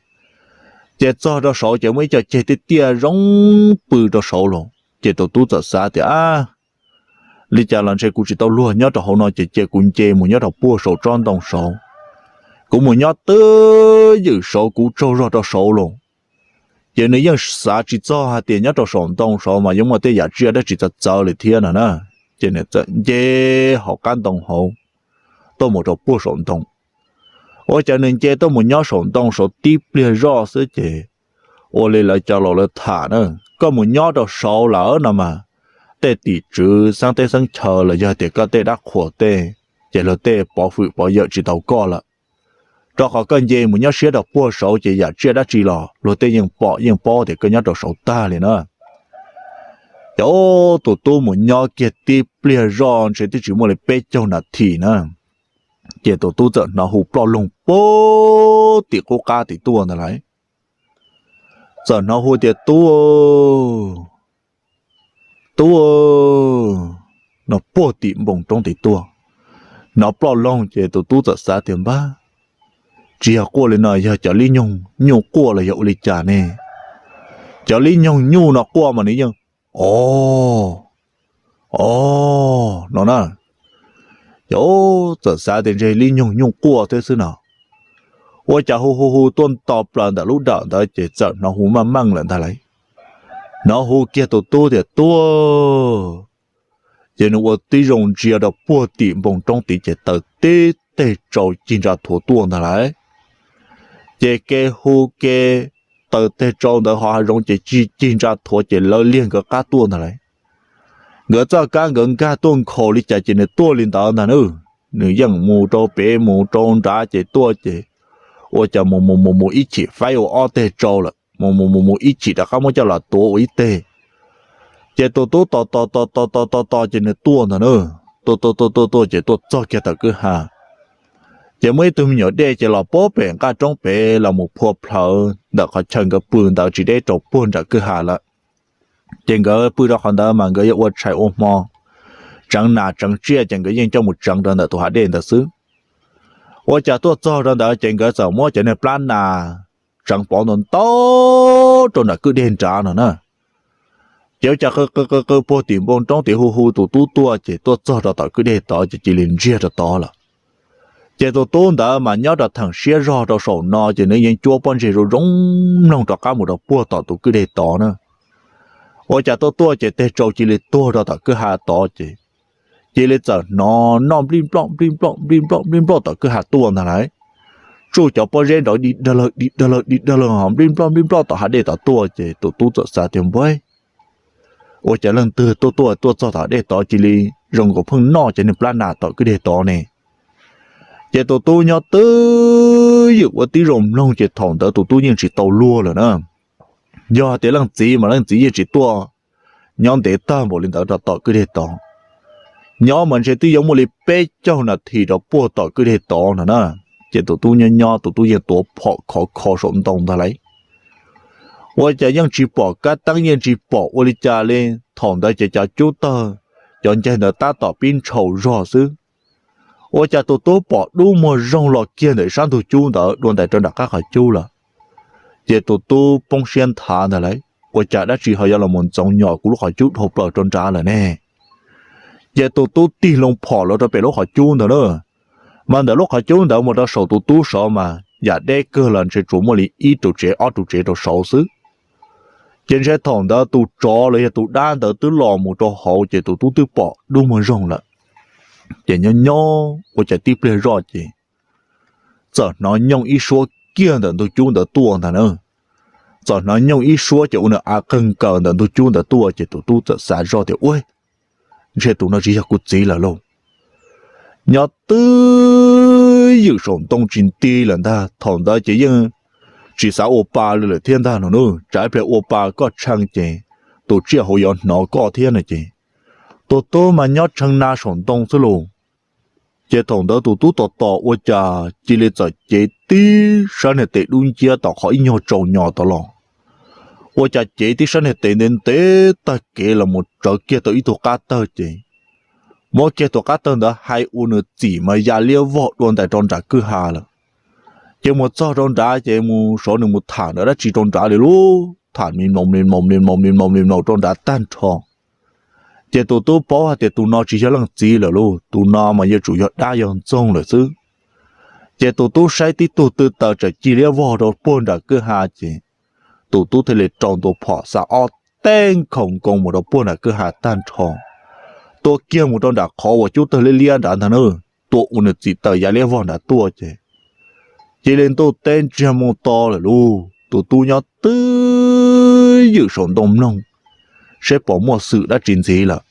Ces txog rau saud ces muaj ib co ceg tiaj tiaj zoo pw rau saud los, ces tus tub txawm xav tias, a, li cas los ntshe kuv tsis tau luag nyob rau hauv no ces cia kuv nce mus nyob rau puag saum tsob ntoo saud. Kuv mus nyob twj ywm saud kuv tsaug zog rau saud los. Ces nws yeej xav tsis txog hais tias nyob rau saum ntoo saud mas yuav muaj tej yam tsiaj dab tsi txawv txawv li thiab no na. Ces nws txawm nce hauv qab ntoo hauv tuaj mus rau puag saum ntoo. Ua cas nws nce tuaj mus nyob saum ntoo saud tib pliag zoj xwb ces ua li lawv cov laus lawv tham na, koj mus nyob rau saud lawm no mas tej tim tswv xeeb teb xeeb chaw los yog tias koj tej dab qhuas tej, ces luag tej pov hwm pov yawm tsis tau koj lawm. Rau qhov koj nce mus nyob siab rau puag saud ces yam tsiaj dab tsi los luag tej yeej pom yeej paub tias koj nyob rau saud tag li na. Ces tus tub mus nyob kiag tib pliag zoj ntshe twb tsis muaj li peb caug nas this na, ces tus tub txawm hnov hu ploj loog puag tim qub qab tim tuaj ntag lauj. Txawm hnov hu tias, tub, tub, no puag tim npoo roob tim tuaj. Hnov ploj loog ces tus tub txawm xav tias, npab, tsis yog quaj li no yog cov lib nyoog nyuj quaj los yog ua li cas ne? Cov lib nyoog nyuj no quaj mas nws yeej, o, o, no na. Ces txawm xav tias ntshe lib nyoog nyuj quaj thiab xwb no. Ua cas hu hu hu tuaj nto plaws ntawm lub dawm ntawd ces txawm hnov hu meej meej lawm ntag lauj. Hnov hu kiag tus tub tias, tub. Ces nws ua tib zoo ntsia rau puag tim npoo roob tid ces taws tib teg tsau cig ntsa thuav tuaj ntag lauj. Ces kev hu kev taws teg tsau ntawd ho hav zoov ces cig cig ntsa thuav ces lawv liag nkawd qab tuaj ntag lauj. Nkawd txoj kab nkawd nkag tuaj nkhaus li cas ces nws tuaj li ntawd ntag na. Nws yeej mus rau pem mus rau nrad ces tuaj ces ua cas mus mus mus mus ib chim faib ua ob teg tsau lawm, mus mus mus mus ib chim rov qab muab coj los tuav ua ib teg. Ces tus tub tos tos tos tos tos tos tos ces nws tuaj ntag na. Tuaj tuaj tuaj tuaj tuaj ces tuaj txog kiag tom kwj ha. Ces muaj ib tug me nyuam dej ces los puag pem nqaj roob pem los mus phua plhawv ntawm qhov chaw nkawd pw ntawd tsis deb rau puag nram kwj ha lawm. Ces nkawd pw rau qhov ntawd mas nkawd yuav ua tshais ua hmo tseev nas tseev tsiaj ces nkawd yeej coj mus tseev rau ntawm tus hav dej ntawd xwb. Ua cas tuaj txog rau ntawd ces nkawd txawm muab cov niag plab nas tseev pov ntau ntau rau nram kwj deg nrad no na. Ces ua cas qw qw qw qw puag tim npoo roob tid hu hu tus tub tuaj ces tuaj txog rau tom kwj deg tod ces cia li ntsiag rau tod lawm. Ces tus tub ntawd mas nyob rau theem siab zog rau saum no ces nws yeej cuab pob ntseg zoo zoo mloog rov qab mus rau puag tom tus kwj deg tod na. Ua cas tuaj tuaj ces teg tsau cia li tuag rau tom kwj ha tod ces cia li txawm hnov noj nplij nploj nplij nploj nplij nploj nplij nploj tom kwj ha tuaj ntag lauj. Tsuj cov pob zeb nrov dig dawg lawg dig dawg lawg dig dawg lawg ho nplij nploj nplij nploj tom hav dej tod tuaj ces tus tub txawm xav tias npawg, ua cas leej twg tuaj tuaj tuaj txog tom hav dej tod cia li zoo nkaus pheej noj cov niag plab nas tom kwj deg tod ne? Ces tus tub nyob twj ywm ua tib zoo mloog ces thaum ntawd tus tub yeej tsis tau luag lawm na. Yog tias leej txiv mas leej txiv yeej tsis tuaj nyob ntev tag npaum li ntawd rau tom kwj deg tod. Nyob mas ntshe twb yuav muaj li peb caug nas this rau puag tom kwj deg tod no na. Ces tus tub nyob nyob tus tub yeej tuav phom khov kho saum ntoo ntag lauj. Ua cas yeej tsis pom kab teeb yeej tsis pom ua li cas li. Thaum ntawd ces cov cub tawg cov ncaig ntawd tab tom pib ntshaus zog xwb. Ua cas tus tub pom dub muag zoog los kiag ntawm sab ntug cub ntawd dua ntais rau nram qab qhov cub lawm. Ces tus tub poob siab nthav ntag lauj, ua cas dab tsi ho yuav los mus ntxoov nyom kuv lub qhov cub dhau plaws rau nrad lawm ne? Ces tus tub tig loo phom los rau pem lub qhov cub ntawd na. Mas ntawm lub qhov cub ntawd mus rau saum tus tub saud mas yam deb kawg los ntshe tsuas muaj li ib ru tsev ob ru tsev rau saud xwb. Ces ntshe thaum ntawd tus tsov los yog tus dab ntawd twb los mus rau hauv ces tus tub twb pom dub muag zoog lawm. Ces nyob nyob ua cas tib pliag zoj ces txawm hnov nyooj ib suab kiag ntawm ntug cub ntawd tuaj ntag na. Txawm hnov nyooj ib suab ces ua nws av qeeg nkaws ntawm ntug cub ntawd tuaj ces tus tub txawm xav zoj tias, ua, ntshe tus no tsis yog kuv txiv lawm lauj. Nyob twj ywm saum ntoo tsis nti lawm ntag, thaum ntawd ces yeej tsis xav ua pa li lawm thiab ntag no na, tsam ib pliag ua pa koj tshee ces tus tsiaj hauv yuav hnov koj thiab no ces. Tus tub mas nyob tshee na saum ntoo xwb lauj. Ces thaum ntawd tus tub tos tos ua cas cia li txawm cev tib sab niag tes dub nciab tom qhov ib nyuag tsaus nyos tod los. Ua cas cev tib sab niag tes ntev ntev tag kev los mus tsawv kiag tau ib tug qab tawg ces muab kiag tus qab tawg ntawd hais ua nws txim mas ya liab vog dua ntais rau nram kwj ha lawm. Ces mus txog rau nrad ces mus saud nws mus tham ntawm dab tsi rau nrad li lauj, tham mloos mloos mloos mloos rau nrad tag nrho. Ces tus tub paub hais tias tus no tsis yog leej txiv lawm lauj, tus no mas yuav tsum yog dab yog ntxoog lawm xwb. Ces tus tub saib tib tug tw taws tsam ci liab vog rau puag nram kwj ha ces tus tub thiaj li rau ntua phom xa ob teg khoom nkoos mus rau puag nram kwj ha tag nrho, tua kiag mus rau nram qhov uas cub tawg liab liab nrad ntag na, tua ua nws txim taws ya liab vog nrad tuaj ces cia li ntuj teb ntsiag moo to lawm lauj. Tus tub nyob twj ywm saum ntoo mloog saib puas muaj xwm dab tsi ntxiv lawm.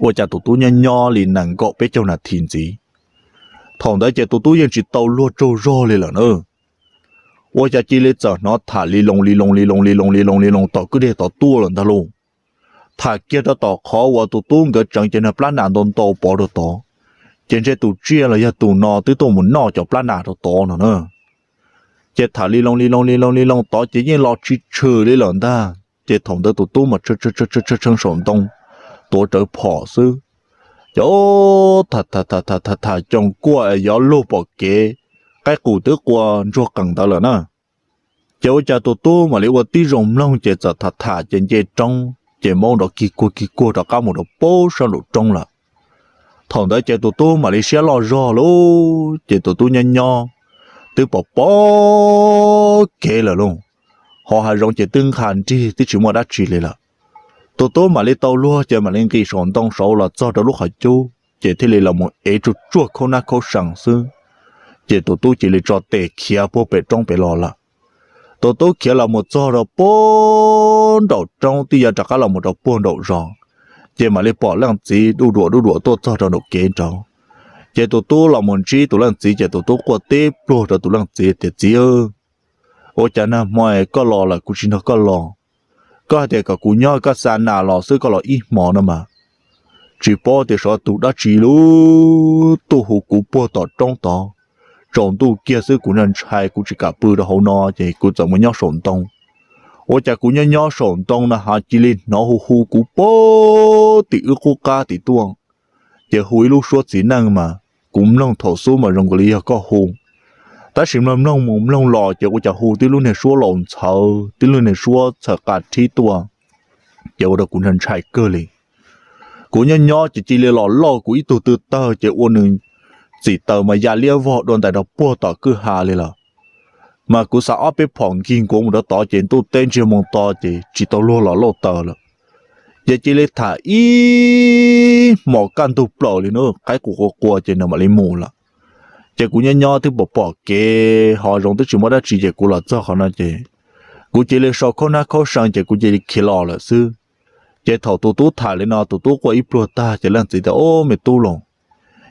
Ua cas tus tub nyob nyob li nees nkaum peb caug nas this ntxiv, thaum ntawd ces tus tub yeej tsis tau luag tsaug zog li lawm na. Ua cas cia li txawm hnov tham li loo li loo li loo li loo li loo li loo tom kwj deg tod tuaj lawm ntag lauj. Tham kiag rau tom qhov uas tus tub nkawd tseev cov niag plab nas ntau ntau pov rau tod, ces ntshe tus tsiaj los yog tus no twb tuaj mus noj cov plab nas rau tod no na. Ces tham li loo li loo li loo li loo tod ces yeej los tsis tshwm li lawm ntag. Ces thaum ntawd tus tub mas tshee saum ntoo tuav rawv phom xwb. Ces tham tham tham tham tham coom kuaj yov lug pom kev, qaib qus twb qua ntsuag qees ntawd lawm na. Ces ua cas tus tub mam li ua tib zoo mloog ces txawm tham tham ces nce roob ces maub nrov kig kuag kig kuag rov qab mus rau pem sab nraum roob lawm. Thaum ntawd ces tus tub mam li siab loj zog lauj, ces tus tub nyob nyob twb pom pom kev lawm lauj. Hauv hav zoov ces twb nqha nrig twb tsis muaj dab tsi li lawm. Tus tub mam li tau luag ces mam li nqis saum ntoo saud los txog rau lub qhov cub ces thiaj li los mus ev tsuag tsuag khaub nab khaub sees xwb. Ces tus tub cia li tso tes khiav puag pem roob pem los lawm. Tus tub khiav los mus txog rau puag nraum roob twb yuav rov qab los mus rau puag nraum zos, ces mam li pom leej txiv duj duam duj duam tuaj txog rau nraum kev nraud. Ces tus tub los mus ntsib tus leej txiv ces tus tub quaj teb pluag rau tus leej txiv tias, Txiv, ua cas nag hmo koj los lawm kuv tsis nrog koj los? Koj hais tias kom kuv nyob koj xa nas los xwb, koj los ib hmo no mas tsis paub tias xyov tus dab tsi lub tuaj hu kuv puag tom roob tod. Tsaus ntuj kiag xwb kuv ntshai ntshai kuv tsis kam pw rau hauv no ces kuv txawm mus nyob saum ntoo. Ua cas kuv nyob nyob saum ntoo no ho cia li hnov hu hu kuv puag tim wb qub qab tim tuaj. Ces hu ib lub suab txiv neej mas kuv mloog thaum xub mas zoo nkaus li yog koj hu, tab sis mloog mloog mus mloog los ces ua cas hu tib lub niag suab laus ntxhawv, tib lub niag suab txhawm qa rhib tuaj. Ces ua rau kuv ntshai ntshai kawg li. Kuv nyob nyob ces cia li los lauj kuv ib tug tw tawg ces ua nws txim taws mas ya liab vog dua ntais rau puag tom kwj ha li lawm. Mas kuv xa ob peb phom nkig nkuav mus rau tod ces ntuj teb ntsiag moo to ces tsis tau luag los lauj taws lawm. Ces cia li tham ib hmos kaj ntug plaws li na, qaib qus qua qua ces nws mam li mus lawm. Ces kuv nyob nyob twb pom pom kev ho zoo twb tsis muaj dab tsi ces kuv los txog qhov no ces kuv cia li sau khaub nab khaub sees ces kuv cia li khiav los lawm xwb. Ces thaum tus tub tham li no tus tub quaj ib pluag tag ces leej txiv tias, Ob, me tub los,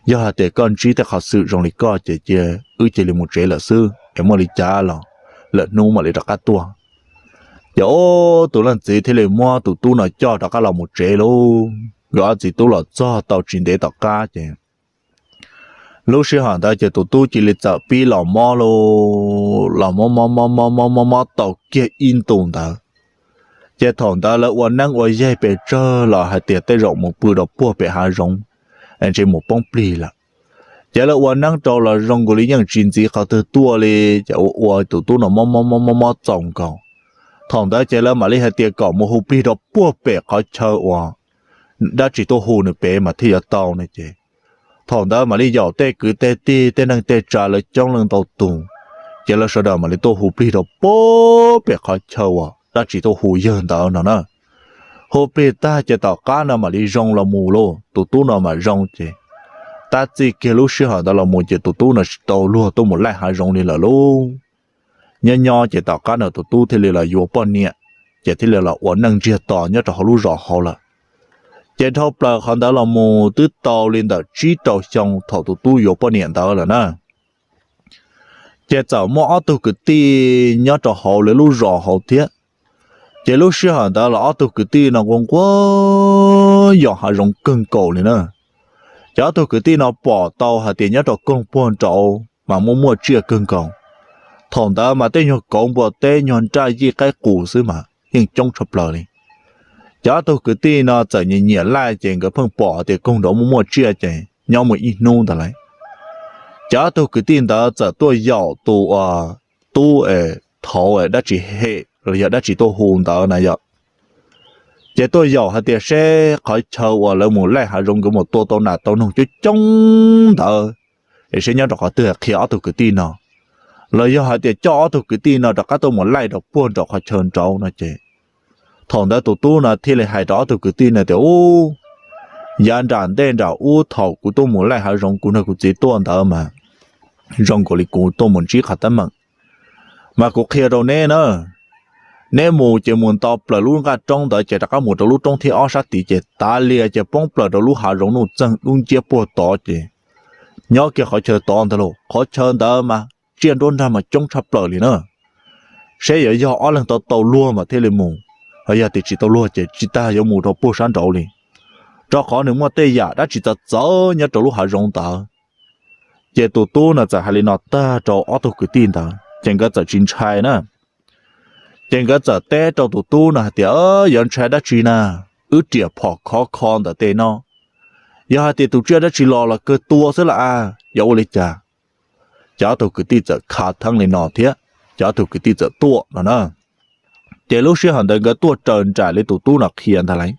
yog hais tias koj ntsib tej qhov xwm zoo li koj ces cia wb cia li mus tsev lawm xwb es muaj li cas los lwm hnub mam li rov qab tuaj. Ces ob, tus leej txiv thiaj li muab tus tub no coj rov qab los mus tsev lauj. Nkawd ob txiv tub los txog tau tsis ntev tom qab ces lub sij hawm ntawd ces tus tub cia li txawm pib los mob lauj, los mob mob mob mob mob mob mob tau kiag ib ntus ntawd. Ces thaum ntawd lawv ua neeb ua yaig pes tsawg los hais tias tej zaum mus pw rau puag pem hav zoov es ntshe mus poob plig lawm. Ces lawv ua neeb rau los zoo nkaus li yeej tsis ntxiv qhov twg tuaj li, ces ua ua tus tub no mob mob mob mob mob txaus nkaus. Thaum ntawd ces lawv mam li hais tias kom mus hu plig rau puag pem qhov chaw uas dab tsi tuaj hu nws pem mas thiaj yuav tau no ces thaum ntawd mam li yaum tej kwv tej tij tej neej tej tsav lawv coob leej ntau tus, ces lawv sawv daws mam li tuaj hu plig rau puag pem qhov chaw uas dab tsi tuaj hu yawg ntawd no na. Hu plig tag ces tom qab no mam li zoo los mus lauj, tus tub no mam zoo ces tab txij kiag lub sij hawm ntawd los mus ces tus tub no tsis tau luag tuaj mus laij hav zoov li lawm lauj. Nyob nyob ces tom qab no tus tub thiaj li los yuav poj niam, ces thiaj li los ua neej ntsiag to nyob rau hauv lub zos hauv lawm. Ces dhau plaws qhov ntawd los mus twb tau li ntawm tsib rau xyoo thaum tus tub yuav poj niam ntawd lawm na. Ces txawm muaj ob tug kwv tij nyob rau hauv lawv lub zos hauv thiab. Ces lub sij hawm ntawd los ob tug kwv tij no nquag nquag yos hav zoov kawg nkaus li na. Ces ob tug kwv tij no pom tau hais tias nyob rau koog puag nraud mas muaj muaj tsiaj kawg nkaus. Thaum ntawd mas tej nyuag kauv npua teb nyuag nraj yij qaib qus xwb mas yeej coob tshaj plaws li. Ces ob tug kwv tij no txawm nyiam nyiam laij ces nkawd pheej pom hais tias koog nraud muaj muaj tsiaj ces nyob mus ib hnub ntawd lawm. Ces ob tug kwv tij ntawd txawm tuaj yaum tus uas tub es thaud dab tsi hem los yog dab tsi tuaj hu ntawd na yom. Ces tuaj yaum hais tias seb qhov chaw uas lawv mus laij hav zoov nkawd mus tua tau nas tau noog coob coob ntawd es seb nyob rau qhov twg, qhia ob tug kwv tij no, los yog hais tias coj ob tug kwv tij no rov qab tuaj mus laij rau puag nraum qhov chaw nraud no ces. Thaum ntawd tus tub no thiaj li hais rau ob tug kwv tij no tias, Ub, yav nram ntej nram ub thaum kuv tuaj mus laij hav zoov kuv nrog kuv txiv tuaj ntawd mas zoo nkaus li kuv tuaj mus ntsib qhov teeb meem. Mas kuv qhia rau neb na, neb mus ces mus nto plaws lub nqaj roob ntawd ces rov qab mus rau lub roob thib ob sab tid ces tav lias ces poob plaws rau lub hav zoov nuj txeeg dub nciab puag tod ces nyob kiag qhov chaw tod ntag lauj. Qhov chaw ntawd mas tsiaj nruab nrag mas coob tshaj plaws li na. Seb yuav yog ob leeg tau tau luag mas thiaj li mus, ho yog tias tsis tau luag ces tsis tas yuav mus rau puag sab nraud li, rau qhov nws muaj tej yam dab tsi txawv txawv nyob rau lub hav zoov ntawd. Ces tus tub no txawm hais li no tag rau ob tug kwv tij ntawd ces nkawd txawm tsis ntshai na. Ces nkawd txawm teb rau tus tub no hais tias, Yuav ntshai dab tsi na, wb riam phom khov kho ntawm tej no, yog hais tias tus tsiaj dab tsi los los kawg tua xwb las a, yuav ua li cas? Ces ob tug kwv tij txawm khav theeb li no thiab, ces ob tug kwv tij txawm tuaj no na. Ces lub sij hawm ntawd nkawd tuaj raws nraim li tus tub no qhia ntag lauj.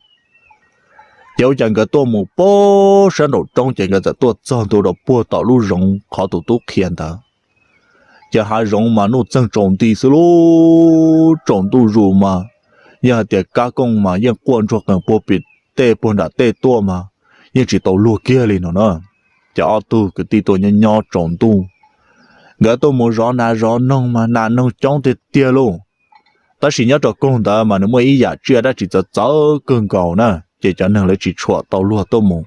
Ces ua cas nkawd tuaj mus puag sab nraum roob ces nkawd txawm tuaj txog ntua rau puag tom lub zoov qhov tus tub qhia ntawd. Ces hav zoov mas nuj txeeg tsaus nti xwb lauj, tsaus ntuj zus mas yog hais tias kab kooj mas yeej quaj ntsuag qees puag pem tej puag nram tej tuaj mas yeej tsis tau luag kiag li no na. Ces ob tug kwv tij tuaj nyob nyob tsaus ntuj, nkawd tuaj mus zov nas zov noog mas nas noog coob tiag tiag lauj. Tab sis nyob rau koog ntawd mas nws muaj ib yam tsiaj dab tsi txawv txawv kawg nkaus na, ces cov neeg lawv tsis tshua tau luag tuaj mus.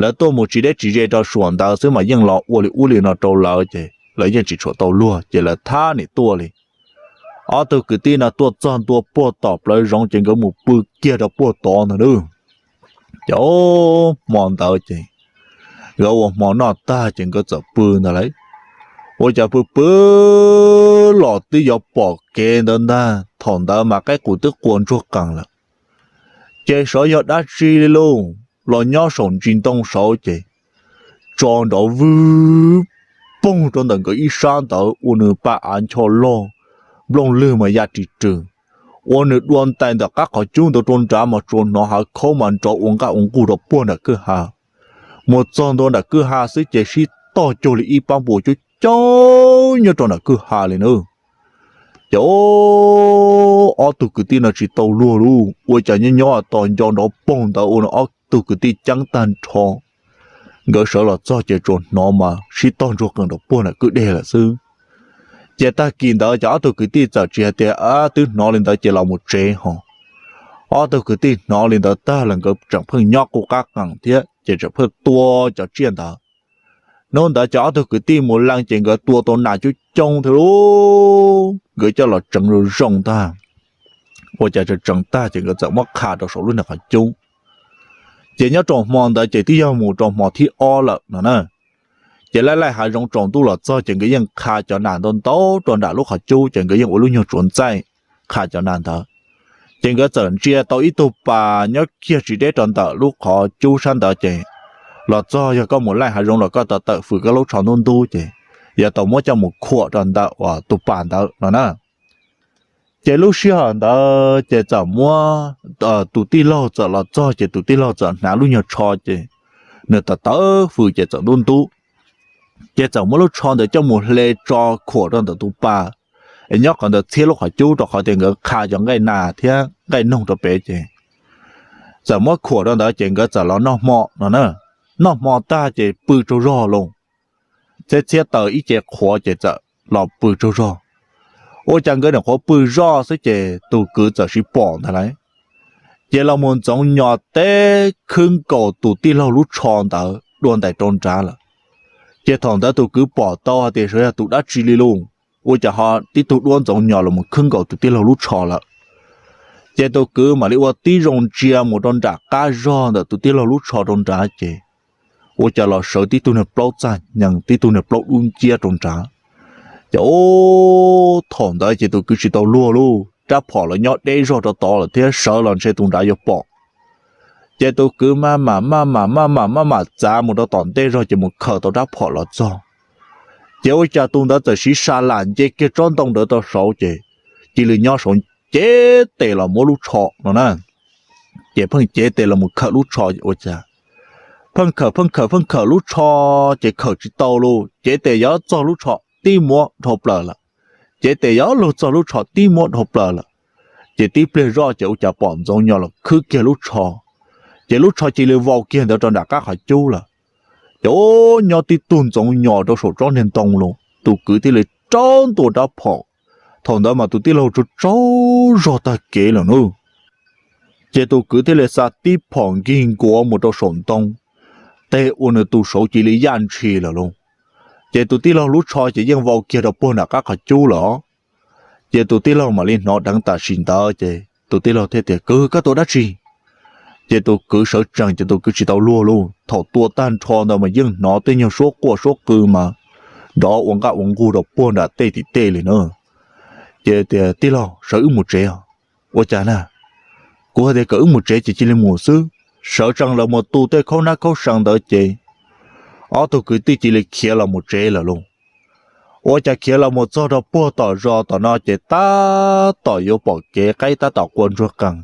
Lawv tuaj mus tsis deb tsis ze rau suam ntawd xwb mas yeej los ua li ub li no rau lawv ces lawv yeej tsis tshua tau luag ces lawv thab nim tuaj li. Ob tug kwv tij no tuaj txog ntua puag tom plawv zoov ces nkawd mus pw kiag rau puag tod ntag lauj. Ces hmo ntawd ces nkawd ua hmo noj tag ces nkawd txawm pw ntag lauj. Ua cas pw pw los twb yuav pom kev ntawd ntag, thaum ntawd mas qaib qus twb qua ntsuag qees lawm. Ces sav yog dab tsi li lauj, los nyob saum ntsis ntoo saud ces tso nrov vwg poog rau ntawm nkawd ib sab ntawd ua nws pa av ncho loj, nplooj lwg mas ya ris rws, ua nws dua ntais ntawm qab qhov cub ntawd rau nrad mas tsuas hnov hav khaub mas nrov ua nqaj ua nqug rau puag nram kwj ha. Mus txog ntua nram kwj ha xwb ces sib tog cuag li ib pab npua coob coob nyob rau nram kwj ha li na. Ces ob tug kwv tij no tsis tau luag lauj, ua cas nyob nyob tos nco nrov poog ntawd ua ob tug kwv tij ceeb tag nrho. Nkawd sawv los txog ces tsuas hnov mas sib tog ntsuag qees rau puag nram kwj deg lawm xwb. Ces tag kis ntawd ces ob tug kwv tij txawm tsis hais tias twb hnov li ntawd ces los mus tsev ho. Ob tug kwv tij hnov li ntawd tag lawm nkawd tseem pheej nyob qub qab qees thiab ces tseem pheej tua cov tsiaj ntawd. Hnub ntawd ces ob tug kwv tij mus leej ces nkawd tua tau nas coob coob thiab lauj, nkawd coj los tseev zoo zoo tag. Ua cas tseev tseev tag ces nkawd txawm muab qha rau saum lub niag qhov cub. Ces nyob rau hmo ntawd ces twb yog mus rau hmo thib ob lawm no na. Ces laij laij hav zoov tsaus ntuj los txog ces nkawd yeej qha cov nas ntau ntau rau nram lub qhov cub ces nkawd yeej ua lub nyuag tsuav ntxaij qha cov nas ntawd. Ces nkawd txawm ntsia tau ib tug pas nyob kiag tsis deb rau ntawm lub qhov cub sab ntawd ces los txog yog koj mus laij hav zoov los koj tau tawm fws koj lub tsho ntub ntub ces yog tau muab coj mus khuam rau ntawm uas tus pas ntawd no na. Ces lub sij hawm ntawd ces txawm muab tus tij laug txawm los txog ces tus tij laug txawm hnav lub nyuag tsho ces nws tawm tawm fws ces txawm ntub ntub. Ces txawm muab lub tsho ntawd coj mus hle tso khuam rau ntawm tus pas es nyob qhov ntawd txhiab lub qhov cub rau qhov tias nkawd qha cov nqaij nas thiab nqaij noog rau pem ces txawm muab khuam rau ntawd ces nkawd txawm los noj hmo no na. Noj hmo tag ces pw tsaug zog lauj, txhiab txhiab taws ib ce qhuav ces txawm los pw tsaug zog. Ua cas nkawd nyuam qhuav pw zoj xwb ces tus kwv txawm siv pom ntag lauj. Ces los mus ntxoov nyos teb khwb nkaus tus tij laug lub tsho ntawd dua ntais rau nrad lawm. Ces thaum ntawd tus kwv pom tau hais tias sav yog tus dab tsi li lauj, ua cas ho tib tug duab ntxoov nyos los mus khwb nkaus tus tij laug lub tsho lawm. Ces tus kwv mam li ua tib zoo ntsia mus rau nram qab zog ntawm tus tij laug lub tsho rau nrad ces ua cas los sawv tib tug niag plaub txaj hneev tib tug niag plaub dub nciab rau nrad. Ces thaum ntawd ces tus kwv tsis tau luag lauj, rab phom los nyob deb zog rau tod lawm thiab sawv los ntshe tus nrad yuav pom. Ces tus kwv maj mam maj mam maj mam maj mam txav mus rau tom ntej zog ces mus khaws tau rab phom los txog. Ces ua cas tus ntawd txawm siv sa lam nce kiag tsob ntoo ntawd rau saud ces cia li nyob saud cev tes los muab lub tsho no na. Ces pheej cev tes los mus khawm lub tsho ua cas, pheej khawm pheej khawm pheej khawm lub tsho ces khawm tsis tau lus, cev tes yuav txog lub tsho tib muab dhau plaws lawm, cev tes yuav luag txog lub tsho tib muab dhau plaws lawm. Ces tib pliag zoj ces ua cas pom Ntxoov Nyos los khwb kiag lub tsho, ces lub tsho cia li vau kiag ntawd rau nram qab qhov cub lawm. Ces ua nyob tib tug Ntxoov Nyos rau saum tsob niag ntoo los, tus kwv thiaj li rau ntua rab phom. Thaum ntawd mas tus tij laug tsaug tsaug zog tag kev lawm nawb. Ces tus kwv thiaj li xa tib phom nkig nkuav mus rau saum ntoo, teg ua nws tus saud cia li yaj ntshis lawm lauj. Ces tus tij laug lub tsho ces yeej vau kiag rau puag nram qab qhov cub lawm. Ces tus tij laug mam li hnov dheev tam sim ntawd ces tus tij laug thiaj tias, Kwv, koj tua dab tsi? Ces tus kwv sawv tsees ces tus kwv tsis tau luag lauj. Thaum tua tag nrho ntawd mas yeej hnov tej nyuag suab quaj suab qw mas nrov ua nqaj ua nqug rau puag nram tej tim tej li na. Ces tias, Tij laug, sawv wb mus tsev os. Ua cas na? Kuv hais tias kom wb mus tsev ces cia li mus xwb. Sawv tsees lawv mus tu tej khaub nab khaub sau ntawd ces ob tug kwv tij cia li khiav los mus tsev lawm lauj. Ua cas khiav los mus txog rau puag tom zos tom no ces tab tom yuav pom kev qaib tab tom qua ntsuag qees.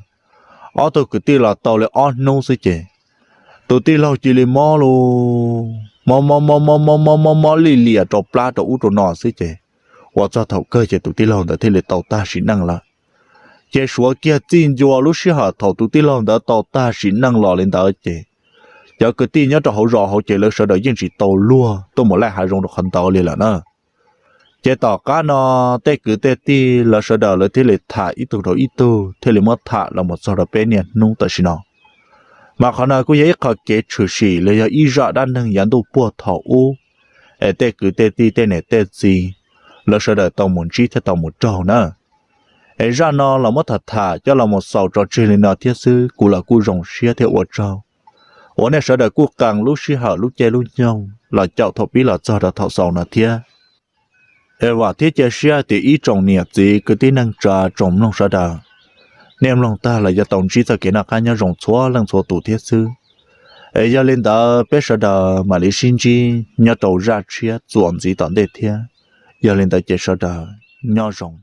Ob tug kwv tij los tau li ob hnub xwb ces tus tij laug cia li mob lauj, mob mob mob mob mob mob mob mob li liam rau plab rau ub rau no xwb ces ua txog thaum kawg ces tus tij laug ntawd thiaj li tau tag sim neej lawm. Ces suav kiag txij ncua lub sij hawm thaum tus tij laug ntawd tau tag sim neej los li ntawd ces cov kwv tij nyob rau hauv zos hauv ces lawv sawv daws yeej tsis tau luag tuaj mus laij hav zoov rau qhov ntawd li lawm na. Ces tom qab no tej kwv tej tij lawv sawv daws lawv thiaj li tham ib tug rau ib tug thiaj li muab tham los mus txog rau peb niaj hnub tam sim no. Mas qhov no kuj yog ib qho kev tshwm sim los yog ib zaj dab neeg yav ntuj puag thaum ub, es tej kwv tej tij tej niam tej txiv lawv sawv daws tau mus ntsib thiab tau mus raug na. Es zaj no los muab tham tham coj los mus xaus tso tseg li no thiab xwb, kuv los kuj zoo siab thiab ua tsaug uas nej sawv daws kuj qee lub sij hawm lub caij lub nyoog los caum thaum pib los txog rau thaum xaus no thiab. Es vam thiab cia siab tias ib tsoom niam txiv kwv tij neej tsa tsoom mloog sawv daws, nej mloog tag los yuav tau ntsib txoj kev noj qab nyob zoo txhua leej txhua tus thiab xwb. Es yog li ntawd peb sawv daws mam li sib ntsib nyob rau zaj tshiab txuas ntxiv tom ntej thiab. Yog li ntawd ces sawv daws nyob zoo.